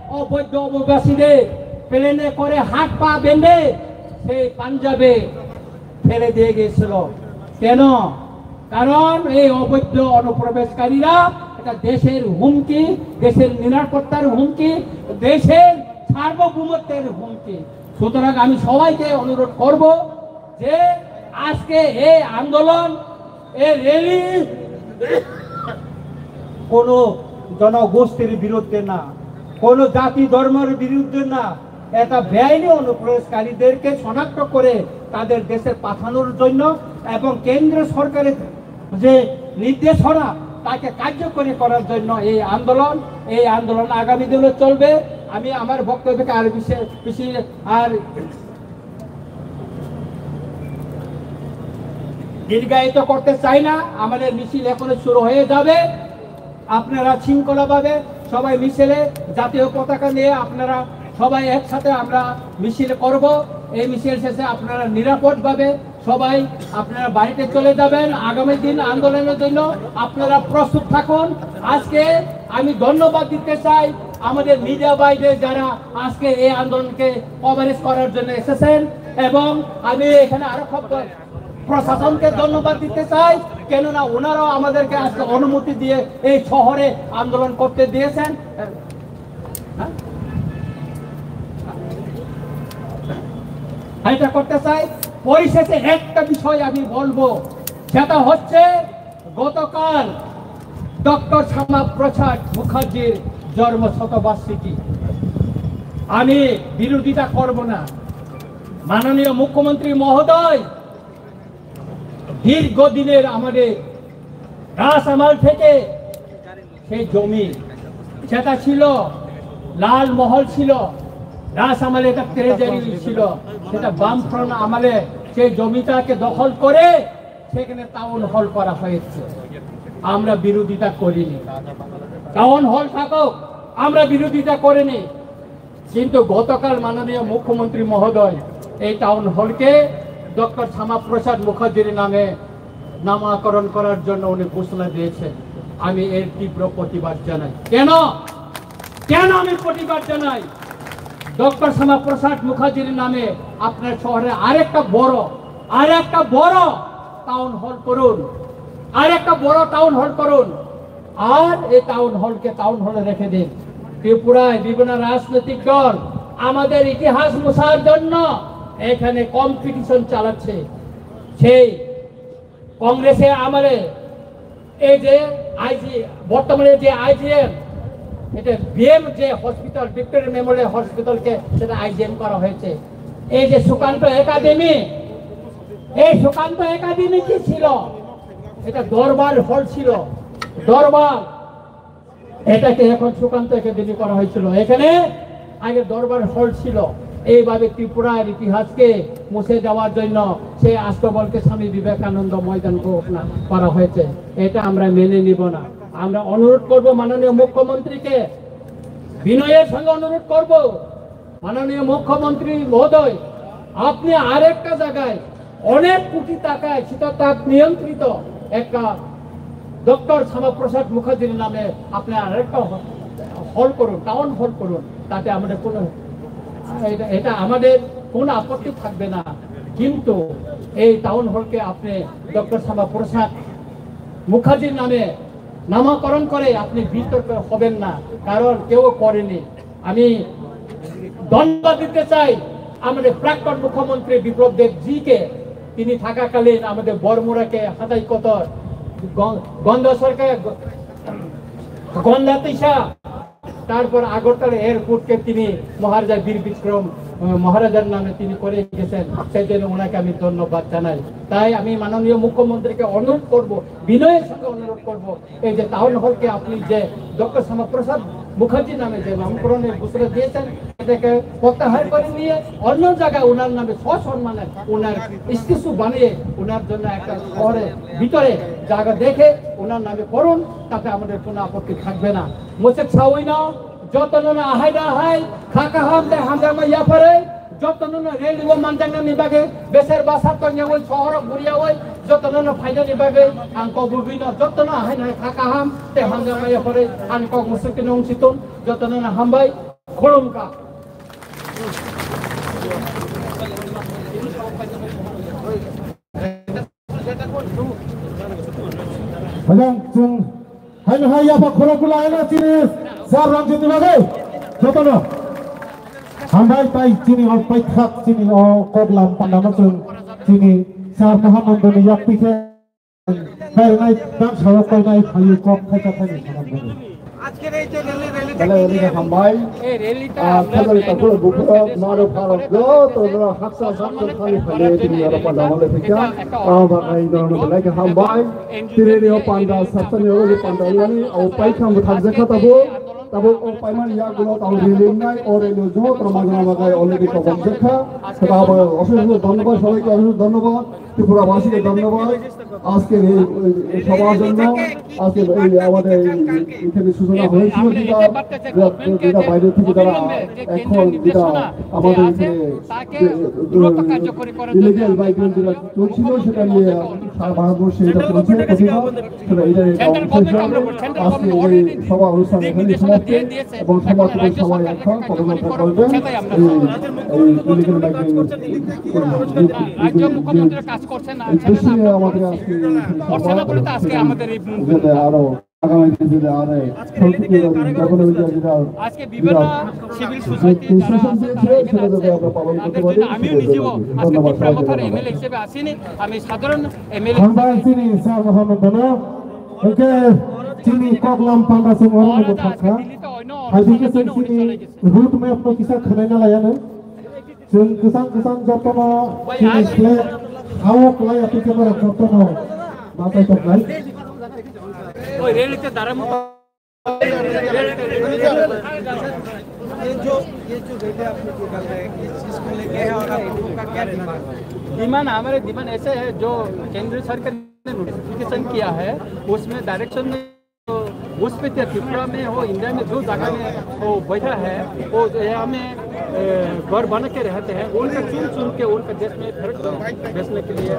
অবৈধ অভিবাসীদের প্লেনে করে হাত পা বেঁধে সেই পাঞ্জাবে ফেলে দিয়ে গেছিল। কেন? কারণ এই অবৈধ অনুপ্রবেশকারীরা এটা দেশের হুমকি, দেশের নিরাপত্তার হুমকি, দেশের সার্বভৌমত্বের হুমকি। সুতরাং আমি সবাইকে অনুরোধ করব যে আজকে এই আন্দোলন, এই র‍্যালি কোনো জনগোষ্ঠীর বিরুদ্ধে না, কোনো জাতি ধর্মের বিরুদ্ধে না, এটা বেআইনি অনুপ্রবেশকারীদেরকে শনাক্ত করে তাদের দেশে পাঠানোর জন্য এবং কেন্দ্র সরকারের যে নির্দেশনা, তাকে কার্যকরী করার জন্য এই আন্দোলন। এই আন্দোলন আগামী দিনে চলবে। আমি আমার বক্তব্যকে আর বেশি, বেশি আর দীর্ঘায়িত করতে চাই না। আমাদের মিছিল এখনো শুরু হয়ে যাবে। আপনারা শৃঙ্খলাভাবে সবাই মিছিলে জাতীয় পতাকা নিয়ে আপনারা সবাই একসাথে আমরা মিছিল করব। এই মিছিল শেষে আপনারা নিরাপদভাবে সবাই আপনারা বাড়িতে চলে যাবেন। আগামী দিন আন্দোলনের জন্য আপনারা প্রস্তুত থাকুন। আজকে আমি ধন্যবাদ দিতে চাই আমাদের মিডিয়া ভাইদের, যারা আজকে এই আন্দোলনকে কভারেজ করার জন্য এসেছেন, এবং আমি এখানে আরো খুব প্রশাসনকে ধন্যবাদ দিতে চাই, কেননা ওনারাও আমাদেরকে আজকে অনুমতি দিয়ে এই শহরে আন্দোলন করতে দিয়েছেন। এটা করতে চাই। পরিশেষে একটা বিষয় আমি বলবো, সেটা হচ্ছে গতকাল ডক্টর শ্যামা প্রসাদ মুখার্জির জন্ম শতবার্ষিকী। আমি বিরোধিতা করব না। মাননীয় মুখ্যমন্ত্রী মহোদয় দীর্ঘদিনের আমাদের রাজ আমল থেকে সেই জমি, সেটা ছিল লাল মহল ছিল, রাজ আমলে এটা ট্রেজারি ছিল, সেটা বামফ্রন্ট আমলে সেই জমিটাকে দখল করে সেখানে টাউন হল করা হয়েছে। আমরা বিরোধিতা করিনি। টাউন হল থাকুক, আমরা বিরোধিতা করিনি। কিন্তু গতকাল মাননীয় মুখ্যমন্ত্রী মহোদয় এই টাউন হলকে ডক্টর শ্যামা প্রসাদ মুখার্জির নামে নামকরণ করার জন্য উনি ঘোষণা দিয়েছেন। আমি এর তীব্র প্রতিবাদ জানাই। কেন, কেন আমি প্রতিবাদ জানাই? ডক্টর শ্যামা প্রসাদ মুখার্জির নামে আপনার শহরে আরেকটা বড়, আরেকটা বড় টাউন হল করুন, আরেকটা বড় টাউন হল করুন। আর এই টাউন হলকে টাউন হলে রেখে দিন। ত্রিপুরায় বিভিন্ন রাজনৈতিক দল আমাদের ইতিহাস মোছার জন্য এখানে কম্পিটিশন চালাচ্ছে। সেই কংগ্রেসের আমলে এই যে আইজি, বর্তমানে যে আইজিএম, এটা বিএম যে হসপিটাল, ভিক্টোরিয়া মেমোরিয়াল হসপিটালকে সেটা আইজিএম করা হয়েছে। এই যে সুকান্ত একাডেমি, এই সুকান্ত একাডেমি কি ছিল? এটা দরবার হল ছিল, দরবার। এটাকে এখন সুকান্ত একাডেমি করা হয়েছিল। এখানে আগে দরবার হল ছিল। এইভাবে ত্রিপুরার ইতিহাসকে মুছে দেওয়ার জন্য সেই আস্তবলকে স্বামী বিবেকানন্দ ময়দান ঘোষণা করা হয়েছে। এটা আমরা মেনে নিব না। আমরা অনুরোধ করব মাননীয় মুখ্যমন্ত্রীকে, বিনয়ের সঙ্গে অনুরোধ করব, মাননীয় মুখ্যমন্ত্রী মহোদয়, আপনি আরেকটা জায়গায় অনেক কোটি টাকায় শীততাপ নিয়ন্ত্রিত একটা ডক্টর শ্যামাপ্রসাদ মুখার্জির নামে আপনি আরেকটা হ-, হল করুন, টাউন হল করুন, তাতে আমাদের কোনো, এটা, এটা আমাদের কোনো আপত্তি থাকবে না। কিন্তু এই টাউন হলকে আপনি ডক্টর শ্যামাপ্রসাদ মুখার্জির নামে নামকরণ করে আপনি বিতর্ক হবেন না, কারণ কেউ করেনি। আমি ধন্যবাদ দিতে চাই আমাদের প্রাক্তন মুখ্যমন্ত্রী বিপ্লব দেব জিকে। তিনি থাকাকালীন আমাদের বরমুড়াকে হাতাই কতর, গ-, গন্ধ সরকার, গ-, গন্ধা তিশা, তারপর আগরতলা এয়ারপোর্টকে তিনি মহারাজা বীর বিক্রম, আহ, মহারাজার নামে তিনি করে গেছেন, সেই জন্য ওনাকে আমি ধন্যবাদ জানাই। তাই আমি মাননীয় মুখ্যমন্ত্রীকে অনুরোধ করব, বিনয়ের সঙ্গে অনুরোধ করব, এই যে টাউন হলকে আপনি যে ডক্টর শ্যামাপ্রসাদ মুখার্জি নামে যে নামকরণের ঘোষণা দিয়েছেন, থেকে প্রত্যাহার করে নিয়ে অন্য জায়গায় ওনার নামে সসম্মানে ওনার স্ট্যাচু বানিয়ে ওনার জন্য একটা শহরে ভিতরে জায়গা দেখে ওনার নামে করুন, তাতে আমাদের কোনো আপত্তি থাকবে না। Mochek sawi no, joto no ahai da ahai, kha kaham tei hamjakma yapharwi, joto no rally o manjaknani bagwi, beser basa tongyawi, sohoro guriyawi, joto no phainani bagwi, ang kok bwbwi no, joto no ahai no kha kaham tei hamjakma yapharwi, ang kok muchuk tino wng si tong, joto no hambai. Khulumkha. Hajang chwng haino hai yapha khorok bwla haino chini sir Ranjit ni bagwi jotono hambai tai chini o paithak chini o koklam pandano chwng chini sir Mahanandani yakti khe Khairnai, tang sarok painai, phayu kok, khaisa khaini sanam gani. Bale, rally khe hambai. Ah, khajali takhulo bukhurok, marok pharok, joto no haksa haksa khani phale, tini oro panda hole phikha. Ah, bakai no no belai khe hambai. Tini oro panda, saptani oro ni panda nani, o paikha mo thangjakha tabo. Tabo o paimani yagulo tabo rally nai, o rally joto majra magai already kobom jakha. Tabo osesh osesh dhonnobad, sabaike osesh osesh dhonnobad. Tripura basike dhonnobad. আজকের এই, এই সভার জন্য আজকে এই আমাদের এই, এখানে সূচনা হয়েছিল যেটা, যেটা, যেটা বাইরে থেকে যারা এখন যেটা আমাদের এখানে যে, ইলিগাল মাইগ্রেন্ট যেটা চলছিল সেটা নিয়ে সারা ভারতবর্ষে এটা চলছে প্রতিবাদ। সেটা এটা একটা অংশ হিসাবে আজকে এই সভা অনুষ্ঠান এখানে সমাপ্তি এবং সমাপ্তি সভায় এখন পদযাত্রা করবেন এই, এই ইলিগাল মাইগ্রেন্ট উদ্দেশ্যে আমাদের আজকে এই সভা, যাতে আরো আগামী দিনে যদি আরো সংস্কৃতি এবং ডেভেলপমেন্ট যেটা, আজকে বিভিন্ন সিভিল সোসাইটি যারা আছে, সেটা যাতে আমরা পালন করতে পারি। আমিও নিজেও আজকে ধন্যবাদ সবাইকে। এমএলএ হিসেবে আসিনি, আমি সাধারণ MLA. Hambai chini sir Mahanandano, hwnkhe chini koklam panda chwng oro no thangkha. Hai hwnkhe chwng chini route map no kisa khwnaina laiano. Chwng kwchang kwchang jotono chini flag hao kwlai atwi khe borok jotono ma chai tongnai. ये जो, ये जो रेली आपने निकाला है, किस चीज़ को लेके है और आप लोगों का क्या डिमांड है? डिमांड, हमारे डिमांड ऐसे है, जो केंद्र सरकार ने नोटिफिकेशन किया है, उसमें डायरेक्शन में तो उस पे क्या त्रिपुरा में हो, इंडिया में जो जगह में वो बैठा है, वो यहाँ में, ए, घर बना के रहते हैं, उनका चुन चुन के उनका देश में फिर भेजने के लिए, ए,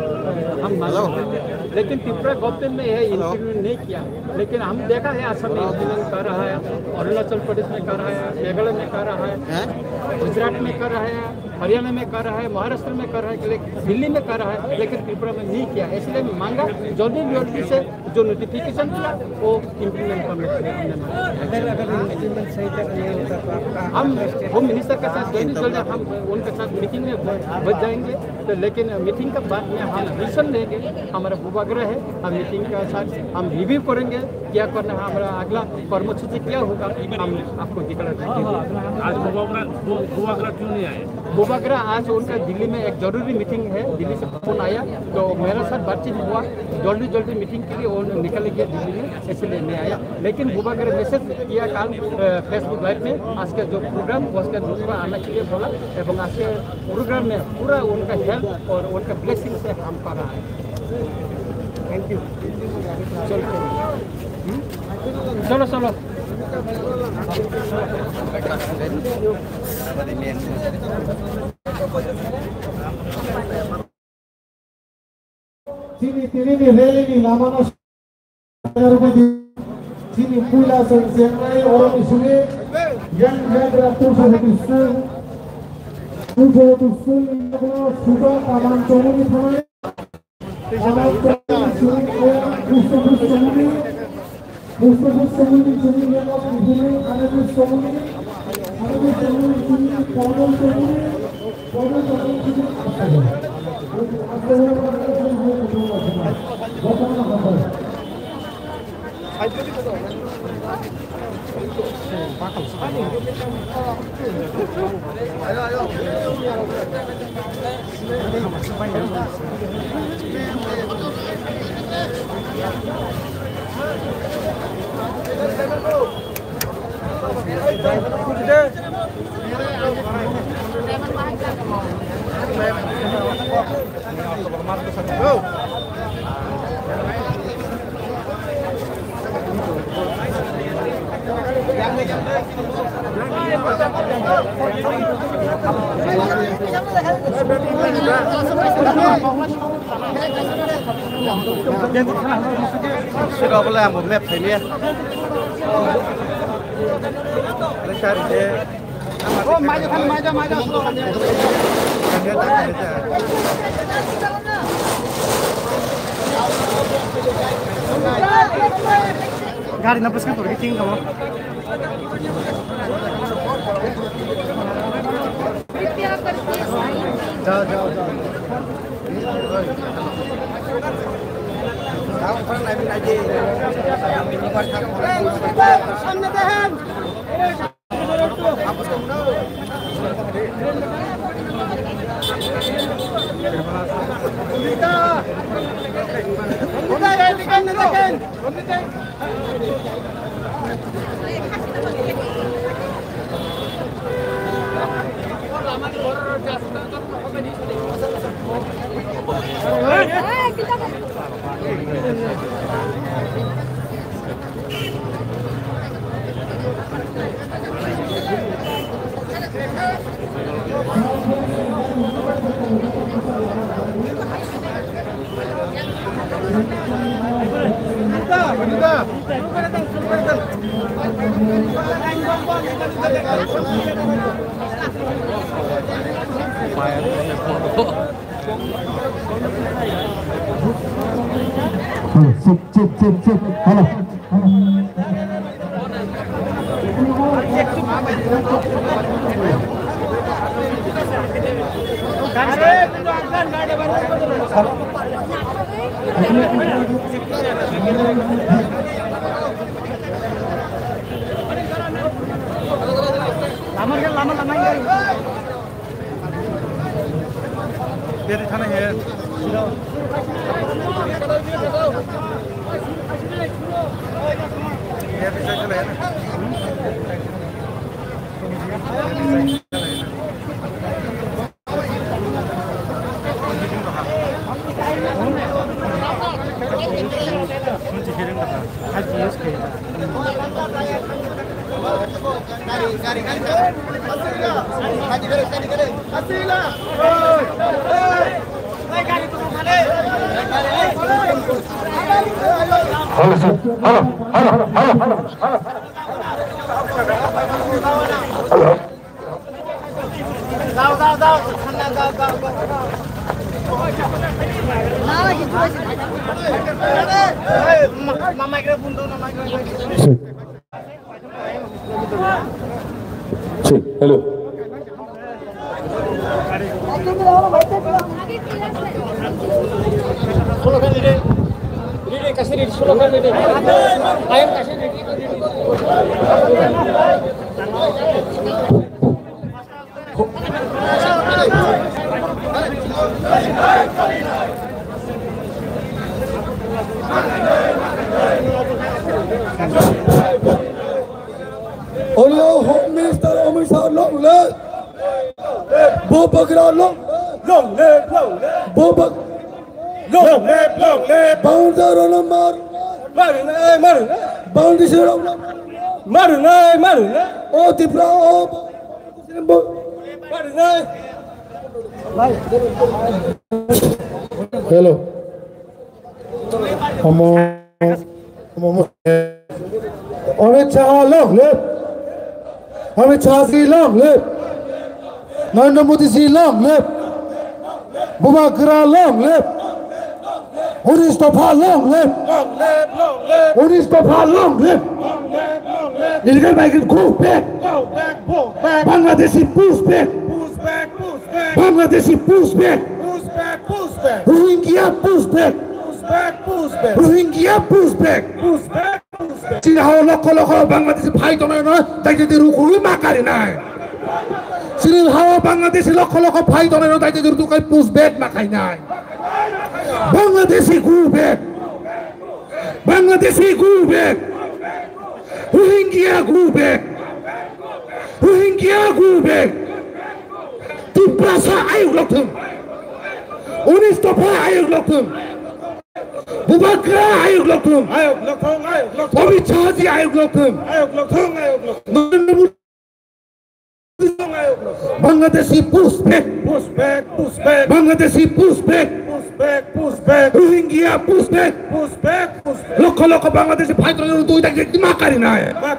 हम मांग करते हैं। लेकिन त्रिपुरा गवर्नमेंट ने यह इंप्लीमेंट नहीं किया। लेकिन हम देखा है, असम में इंप्लीमेंट कर रहा है, अरुणाचल प्रदेश में कर रहा है, मेघालय में कर रहा है, गुजरात में कर रहा है, हरियाणा में कर रहा है, महाराष्ट्र में कर रहा है, लेकिन दिल्ली में कर रहा है, लेकिन त्रिपुरा में नहीं किया। इसलिए मांगा जल्दी जल्दी से जो नोटिफिकेशन किया, वो इंप्लीमेंट करने के लिए हमने मांगा। अगर, अगर इंप्लीमेंट सही तरह नहीं होता तो आपका हम होम मिनिस्टर के साथ जल्दी जल्दी हम उनके साथ मीटिंग में ब-, बच जाएंगे। तो लेकिन मीटिंग के बाद में हम डिसीजन लेंगे, हमारा पूर्वाग्रह है, हम मीटिंग के साथ हम रिव्यू करेंगे, क्या करना है, हमारा अगला कर्मसूची क्या होगा, हम आपको डिक्लेयर करेंगे। आज पूर्वाग्रह, पूर्वाग्रह क्यों नहीं आए? पूर्वाग्रह आज उनका दिल्ली में एक जरूरी मीटिंग है, दिल्ली से फोन आया, तो मेरे साथ बातचीत हुआ, जल्दी जल्दी मीटिंग के लिए वो निकल गया दिल्ली में, इसलिए नहीं आया। लेकिन पूर्वाग्रह मैसेज किया कल, अ, फेसबुक लाइव में, आज का जो प्रोग्राम, उसका दूसरा आने के लिए बोला, एवं आज के प्रोग्राम में पूरा उनका हेल्प और उनका ब्लेसिंग से हम कर रहा है। Thank you. चलो, चलो। हम्म? चलो, चलो। Chini tini ni rally ni lama no chini puila chwng chengnai oro ni simi yang yagra two seventy school, two seventy school ni yagra suda kaman chomoni thanai. Kaman chomoni simi yang Krishna Krishna muni. Sira bole ang bo map phailiya. Lekha ride. Oh, maja khan, maja, maja. Gari na bwskang torikhe king kamo. Jao, jao, jao. Hello, sit, sit, sit, sit. Hello. Beri thana he. Hello, sir. Hello, hello, hello, hello, hello. Hello. Sir. Sir, hello. Honorable Home Minister Amit Shah, long live. Bubagra long live. Long live, long live. Bubag- Long live, long live. Boundary roll mar. Mar na, mar na. Boundary roll mar. Mar na, mar na. O Tripura, o. Mar na. Hello. Omo, omo, omo. Amit Shah long live. Amit Shah ji long live. Narendra Modi ji long live. Bubagra long live. Unis dopha long live. Long live, long live. Unis dopha long live. Long live, long live. Illegal migrant go back. Go back, go back. Bangladeshi push back. Push back, push back. Bangladeshi push back. Push back, push back. Rohingya push back. Push back, push back. Rohingya push back. Push back, push back. Chini hao lokho lokho Bangladeshi phai tongnai no, tai tai rukhugwi ma karinai. Chini hao Bangladeshi lokho lokho phai tongnai no, tai tai rukhugwi push back ma khainai. Bangladeshi go back. Bangladeshi go back. Rohingya go back. Rohingya go back. Tiprasa ayuk lokthung. Unis dopha ayuk lokthung. Bubagra ayuk lokthung. Ayuk lokthung, ayuk lokthung. Amit Shah ji ayuk lokthung. Ayuk lokthung, ayuk lokthung. Narendra Modi Bangladeshi push back. Push back, push back. Bangladeshi push back. Push back, push back. Rohingya push back. Push back, push back. Lokho lokho Bangladeshi fighter rok twi tak tak ma kari nai. Ma-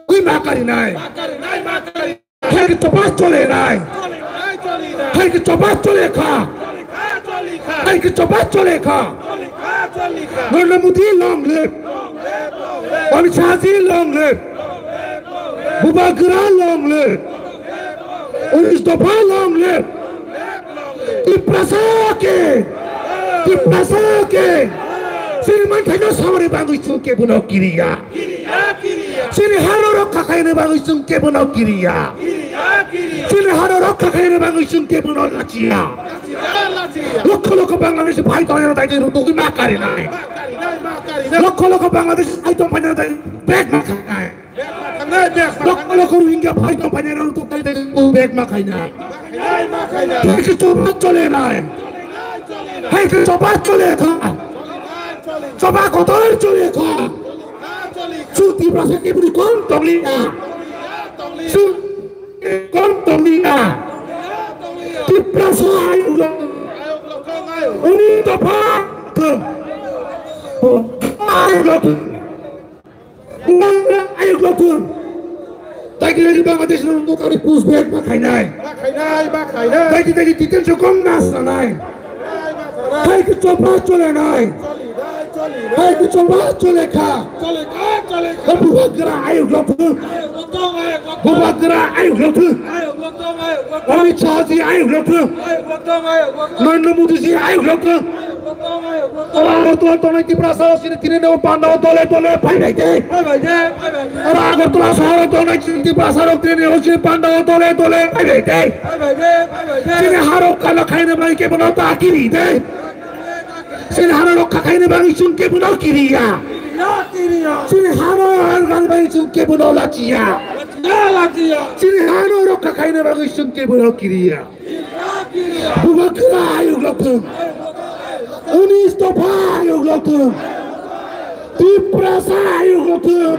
Twi ma kari nai. Ma kari nai, ma kari nai. Hai ke choba chole nai. Choli nai, choli nai. Hai ke choba chole kha. Choli kha, choli kha. Hai ke choba chole kha. Choli kha, choli kha. Narendra Modi long live. Long live, long live. Amit Shah ji long live. Long live, long live. Bubagra long live. Unis dopha long live. Tiprasa ke. Tiprasa ke. Sini manthaino samari bangwi chwng kebono kiriya. Sini haro rokha khaina bangwi chwng kebono kiriya. Sini haro rokha khaina bangwi chwng kebono lachiya. Lokho lokho Bangladeshi bhai tongya dai dai rutugwi ma kari nai. Lokho lokho Bangladeshi bhai tong phai dai bag ma khanai. Lokho lokho Rohingya bhai tong phai dai rutuk dai dai bag ma khainai. Hai ke choba chole nai. Hai ke choba chole kha. Choba kotor chole kha. Chwng Tiprasa keboni kom tongliya. Chwng kom tongliya. Tiprasa ayuk lokthung. Unis dopha ayuk lokthung. Ayuk lokthung. Tagi lagi Bangladesh no nokari push back ma khainai. Ma khainai, ma khainai. Tagi tagi detention kong nas sanai. Hai ke choba chole nai. Hai ke choba chole kha. Chole kha, chole kha. Bubagra ayuk lokthung. Ayuk lokthung, ayuk lokthung. Bubagra ayuk lokthung. Ayuk lokthung, ayuk lokthung. Amit Shah ji ayuk lokthung. Ayuk lokthung, ayuk lokthung. Narendra Modi ji ayuk lokthung. Ayuk lokthung, ayuk lokthung. Ora Agartala tongnai Tiprasa sini tini no panda dole dole phai bai de. Phai bai de, phai bai de. Ora Agartala sohor tongnai Tiprasa rok tini no sini panda dole dole phai bai de. Phai bai de, phai bai de. Sini harok kana khaina bai kebono ta kiri de. Sini haro rokha khaina bagwi chwng kebono kiriya. Kiriya, kiriya. Sini haro rokha khaina bagwi chwng kebono lachiya. Lachiya, lachiya. Sini haro rokha khaina bagwi chwng kebono kiriya. Kiriya, kiriya. Bubagra ayuk lokthung. Unis dopha ayuk lokthung. Tiprasa ayuk lokthung.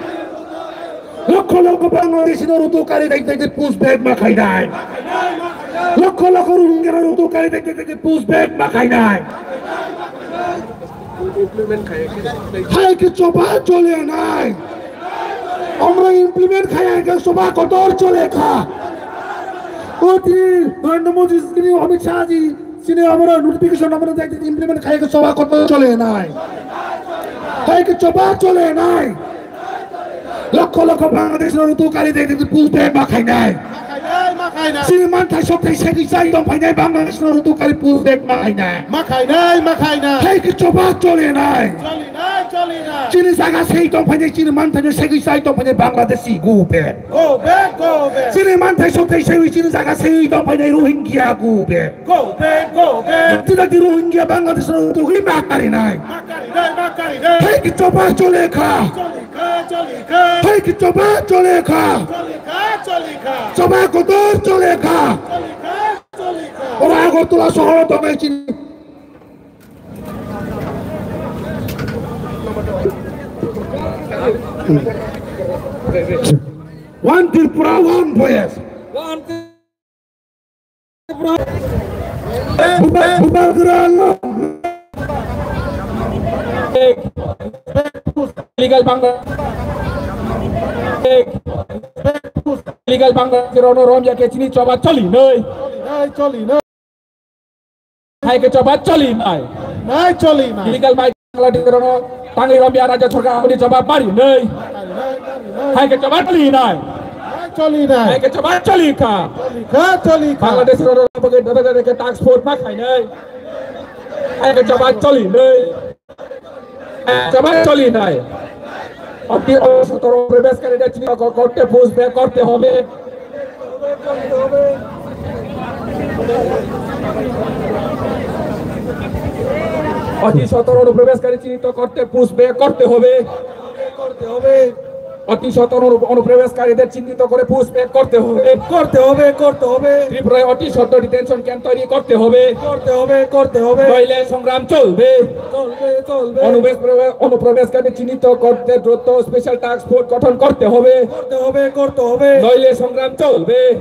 Lokho lokho Bangladeshi no rutuk kari dai dai push back ma khainai. Lokho lokho Rohingya no rutuk kari dai dai push back ma khainai. Hai ke choba chole nai. Amra implement khaya ke choba kotor chole kha. O tini Narendra Modi ji, Amit Shah ji, sini amra notification amra dai implement khaya ke choba kotor chole nai. Hai ke choba chole nai. Lokho lokho Bangladesh no rutuk kari de de push back ma khainai. Ma khainai, ma khainai. Sini manthai sokthai segi sai tong phainai Bangladesh no rutuk kari push back ma khainai. Ma khainai, ma khainai. Hai ke choba chole nai. Choli nai, choli nai. Sini jaga sei tong phainai sini manthai no segi sai tong phainai Bangladeshi go back. Go back, go back. Sini manthai sokthai sei sini jaga sei tong phainai Rohingya go back. Go back, go back. Tidak di Rohingya Bangladesh no rutuk ma kari nai. Ma kari nai, ma kari nai. Hai ke choba chole kha. Choli kha, choli kha. Hai ke choba chole kha. Choli kha, choli kha. Choba kotor chole kha. Choli kha, choli kha. Ora Agartala sohor tongnai chini. One Tripura, one voice. One Bubagra no. Illegal Bangla. Illegal Bangla, Romya ke chini choba choli nai. Hai ke choba choli nai. Nai choli nai. Illegal migrant Bangladesh rono tangwi Romya rajya sarkar aboni choba mari nai. Hai ke choba choli nai. Nai choli nai. Hai ke choba choli kha. Choli kha, choli kha. Bangladesh rono bagwi dobe dobe ke task force ma khai nai. Hai ke choba choli nai. Choba choli nai. অতি সতর্ক প্রবেশকারীদের চিহ্নিত করতে push back করতে হবে। অতি সতর্ক অনুপ্রবেশকারী চিহ্নিত করতে পুশ ব্যাক করতে হবে। করতে হবে। অতি সত্বর অনু-, অনুপ্রবেশকারীদের চিহ্নিত করে পুশ ব্যাক করতে হবে। করতে হবে, করতে হবে। ত্রিপুরায় অতি সত্বর ডিটেনশন ক্যাম্প তৈরি করতে হবে। করতে হবে, করতে হবে। নইলে সংগ্রাম চলবে। চলবে, চলবে। অনুপ্রবেশ-, অনুপ্রবেশকারী চিহ্নিত করতে দ্রুত স্পেশাল টাস্ক ফোর্স গঠন করতে হবে। করতে হবে, করতে হবে। নইলে সংগ্রাম চলবে।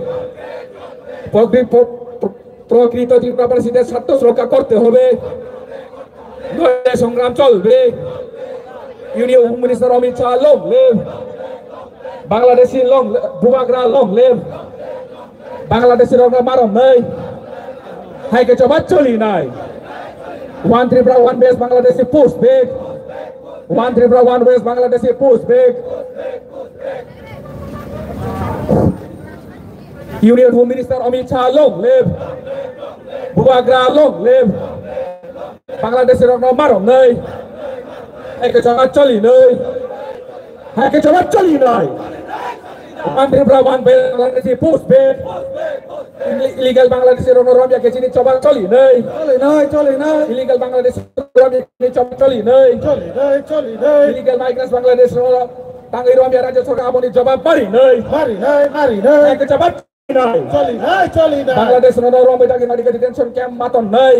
প্রকৃ-, প্র-, প্র-, প্রকৃত ত্রিপুরাবাসীদের স্বার্থ সুরক্ষা করতে হবে। নইলে সংগ্রাম চলবে। Union home minister Amit Shah, long live। Bangladeshi long li-, Bubagra, long live। Bangladeshi রঙে মারণ নেই। Hai khe choba choli nai. One Tripura, one West Bangladeshi push back. One Tripura, one West Bangladeshi push back. Union Home Minister Amit Shah, long live. Bubagra, long live. Bangladeshi rokno marom nei. Hai khe choba choli nei. Hai khe choba choli nei. One Tripura, one Bangladeshi push back. Illegal Bangladeshi rokno romya khe chini choba choli nei. Choli nei, choli nei. Illegal Bangladeshi romya khe chini choba choli nei. Choli nei, choli nei. Illegal migrants Bangladesh rokno tangwi romya rajya sorkar aboni jobab mari nei. Mari nei, mari nei. Hai khe choba choli nei. Choli nei, choli nei. Bangladesh rokno romwi dagi mari khe detention camp maton nei.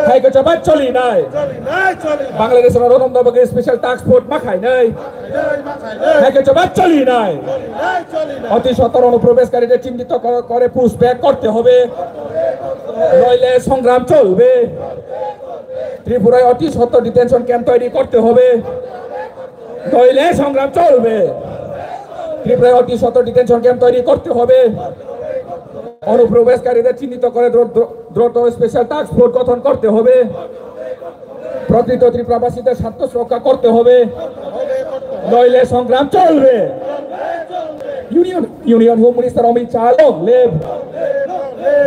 Hai khe choba choli nei. Choli nei, choli nei. Bangladesh rokno romna bagwi special task force ma khai nei. Hai khe choba choli nei. Oti sottor অনুপ্রবেশকারীদের চিহ্নিত কর-, করে push back করতে হবে। নইলে সংগ্রাম চলবে। ত্রিপুরায় অতি সত্বর ডিটেনশন ক্যাম্প তৈরি করতে হবে। নইলে সংগ্রাম চলবে। ত্রিপুরায় অতি সত্বর ডিটেনশন ক্যাম্প তৈরি করতে হবে। অনুপ্রবেশকারীদের চিহ্নিত করে দ্রু-, দ্রু-, দ্রুত স্পেশাল টাস্ক ফোর্স গঠন করতে হবে। প্রকৃত ত্রিপুরাবাসীদের স্বার্থ রক্ষা করতে হবে। নইলে সংগ্রাম চলবে। Union, union home minister Amit Shah, long live।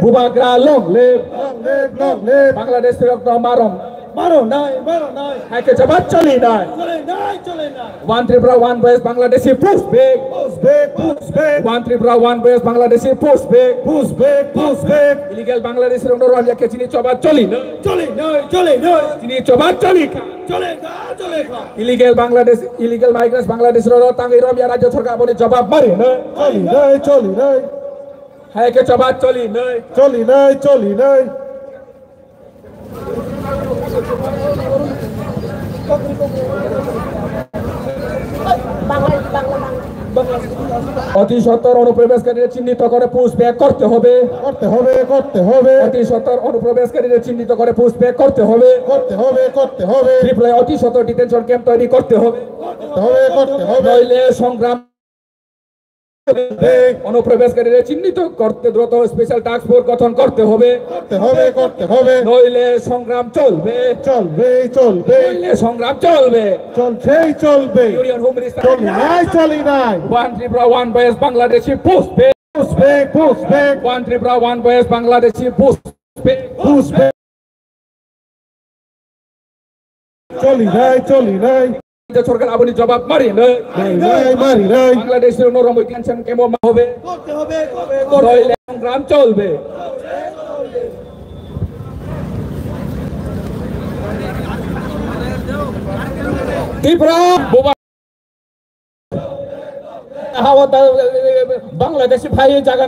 Bubagra, long live। Long live, long live। Bangladesh রত্ন মারণ। Maro nai, maro nai। Hai khe choba choli nai. Choli nai, choli nai। One Tripura, one West Bangladeshi push back। Push back, push back। One Tripura, one West Bangladeshi push back। Push back, push back। Illegal Bangladeshi rokno romya khe chini choba choli nai. Choli nai, choli nai। Chini choba choli kha। Choli kha, choli kha। Illegal Bangladesh, illegal migrants Bangladesh rokno tangwi romya rajya sorkar aboni jobab mari nai. Choli nai, choli nai। Hai khe choba choli nai. Choli nai, choli nai। অতি সত্বর অনুপ্রবেশকারীদের চিহ্নিত করে push back করতে হবে। করতে হবে, করতে হবে। অতি সত্বর অনুপ্রবেশকারীদের চিহ্নিত করে পুশ ব্যাক করতে হবে। করতে হবে, করতে হবে। ত্রিপুরায় অতি সত্বর ডিটেনশন ক্যাম্প তৈরি করতে হবে। করতে হবে, করতে হবে। নইলে সংগ্রাম এই অনুপ্রবেশকারীদের চিহ্নিত করতে দ্রুত স্পেশাল টাস্ক ফোর্স গঠন করতে হবে। করতে হবে, করতে হবে। নইলে সংগ্রাম চলবে। চলবে, চলবে। নইলে সংগ্রাম চলবে। চলছেই চলবে। ইউনিয়ন হোম মিনিস্টার চলি নাই, চলি নাই। One Tripura, one West Bangladeshi push back। Push back, push back। One Tripura, one West Bangladeshi push back। Push back। চলি নাই, চলি নাই। রাজ্য সরকার আপনি জবাব মারি নেই। মারি নাই, মারি নাই। বাংলাদেশের নরম ওই টেনশন কেমন হবে? করতে হবে, করতে হবে। নইলে সংগ্রাম চলবে। ত্রিপুরা। বোবা। হাওয়া দা-, বাংলাদেশি ভাই জায়গা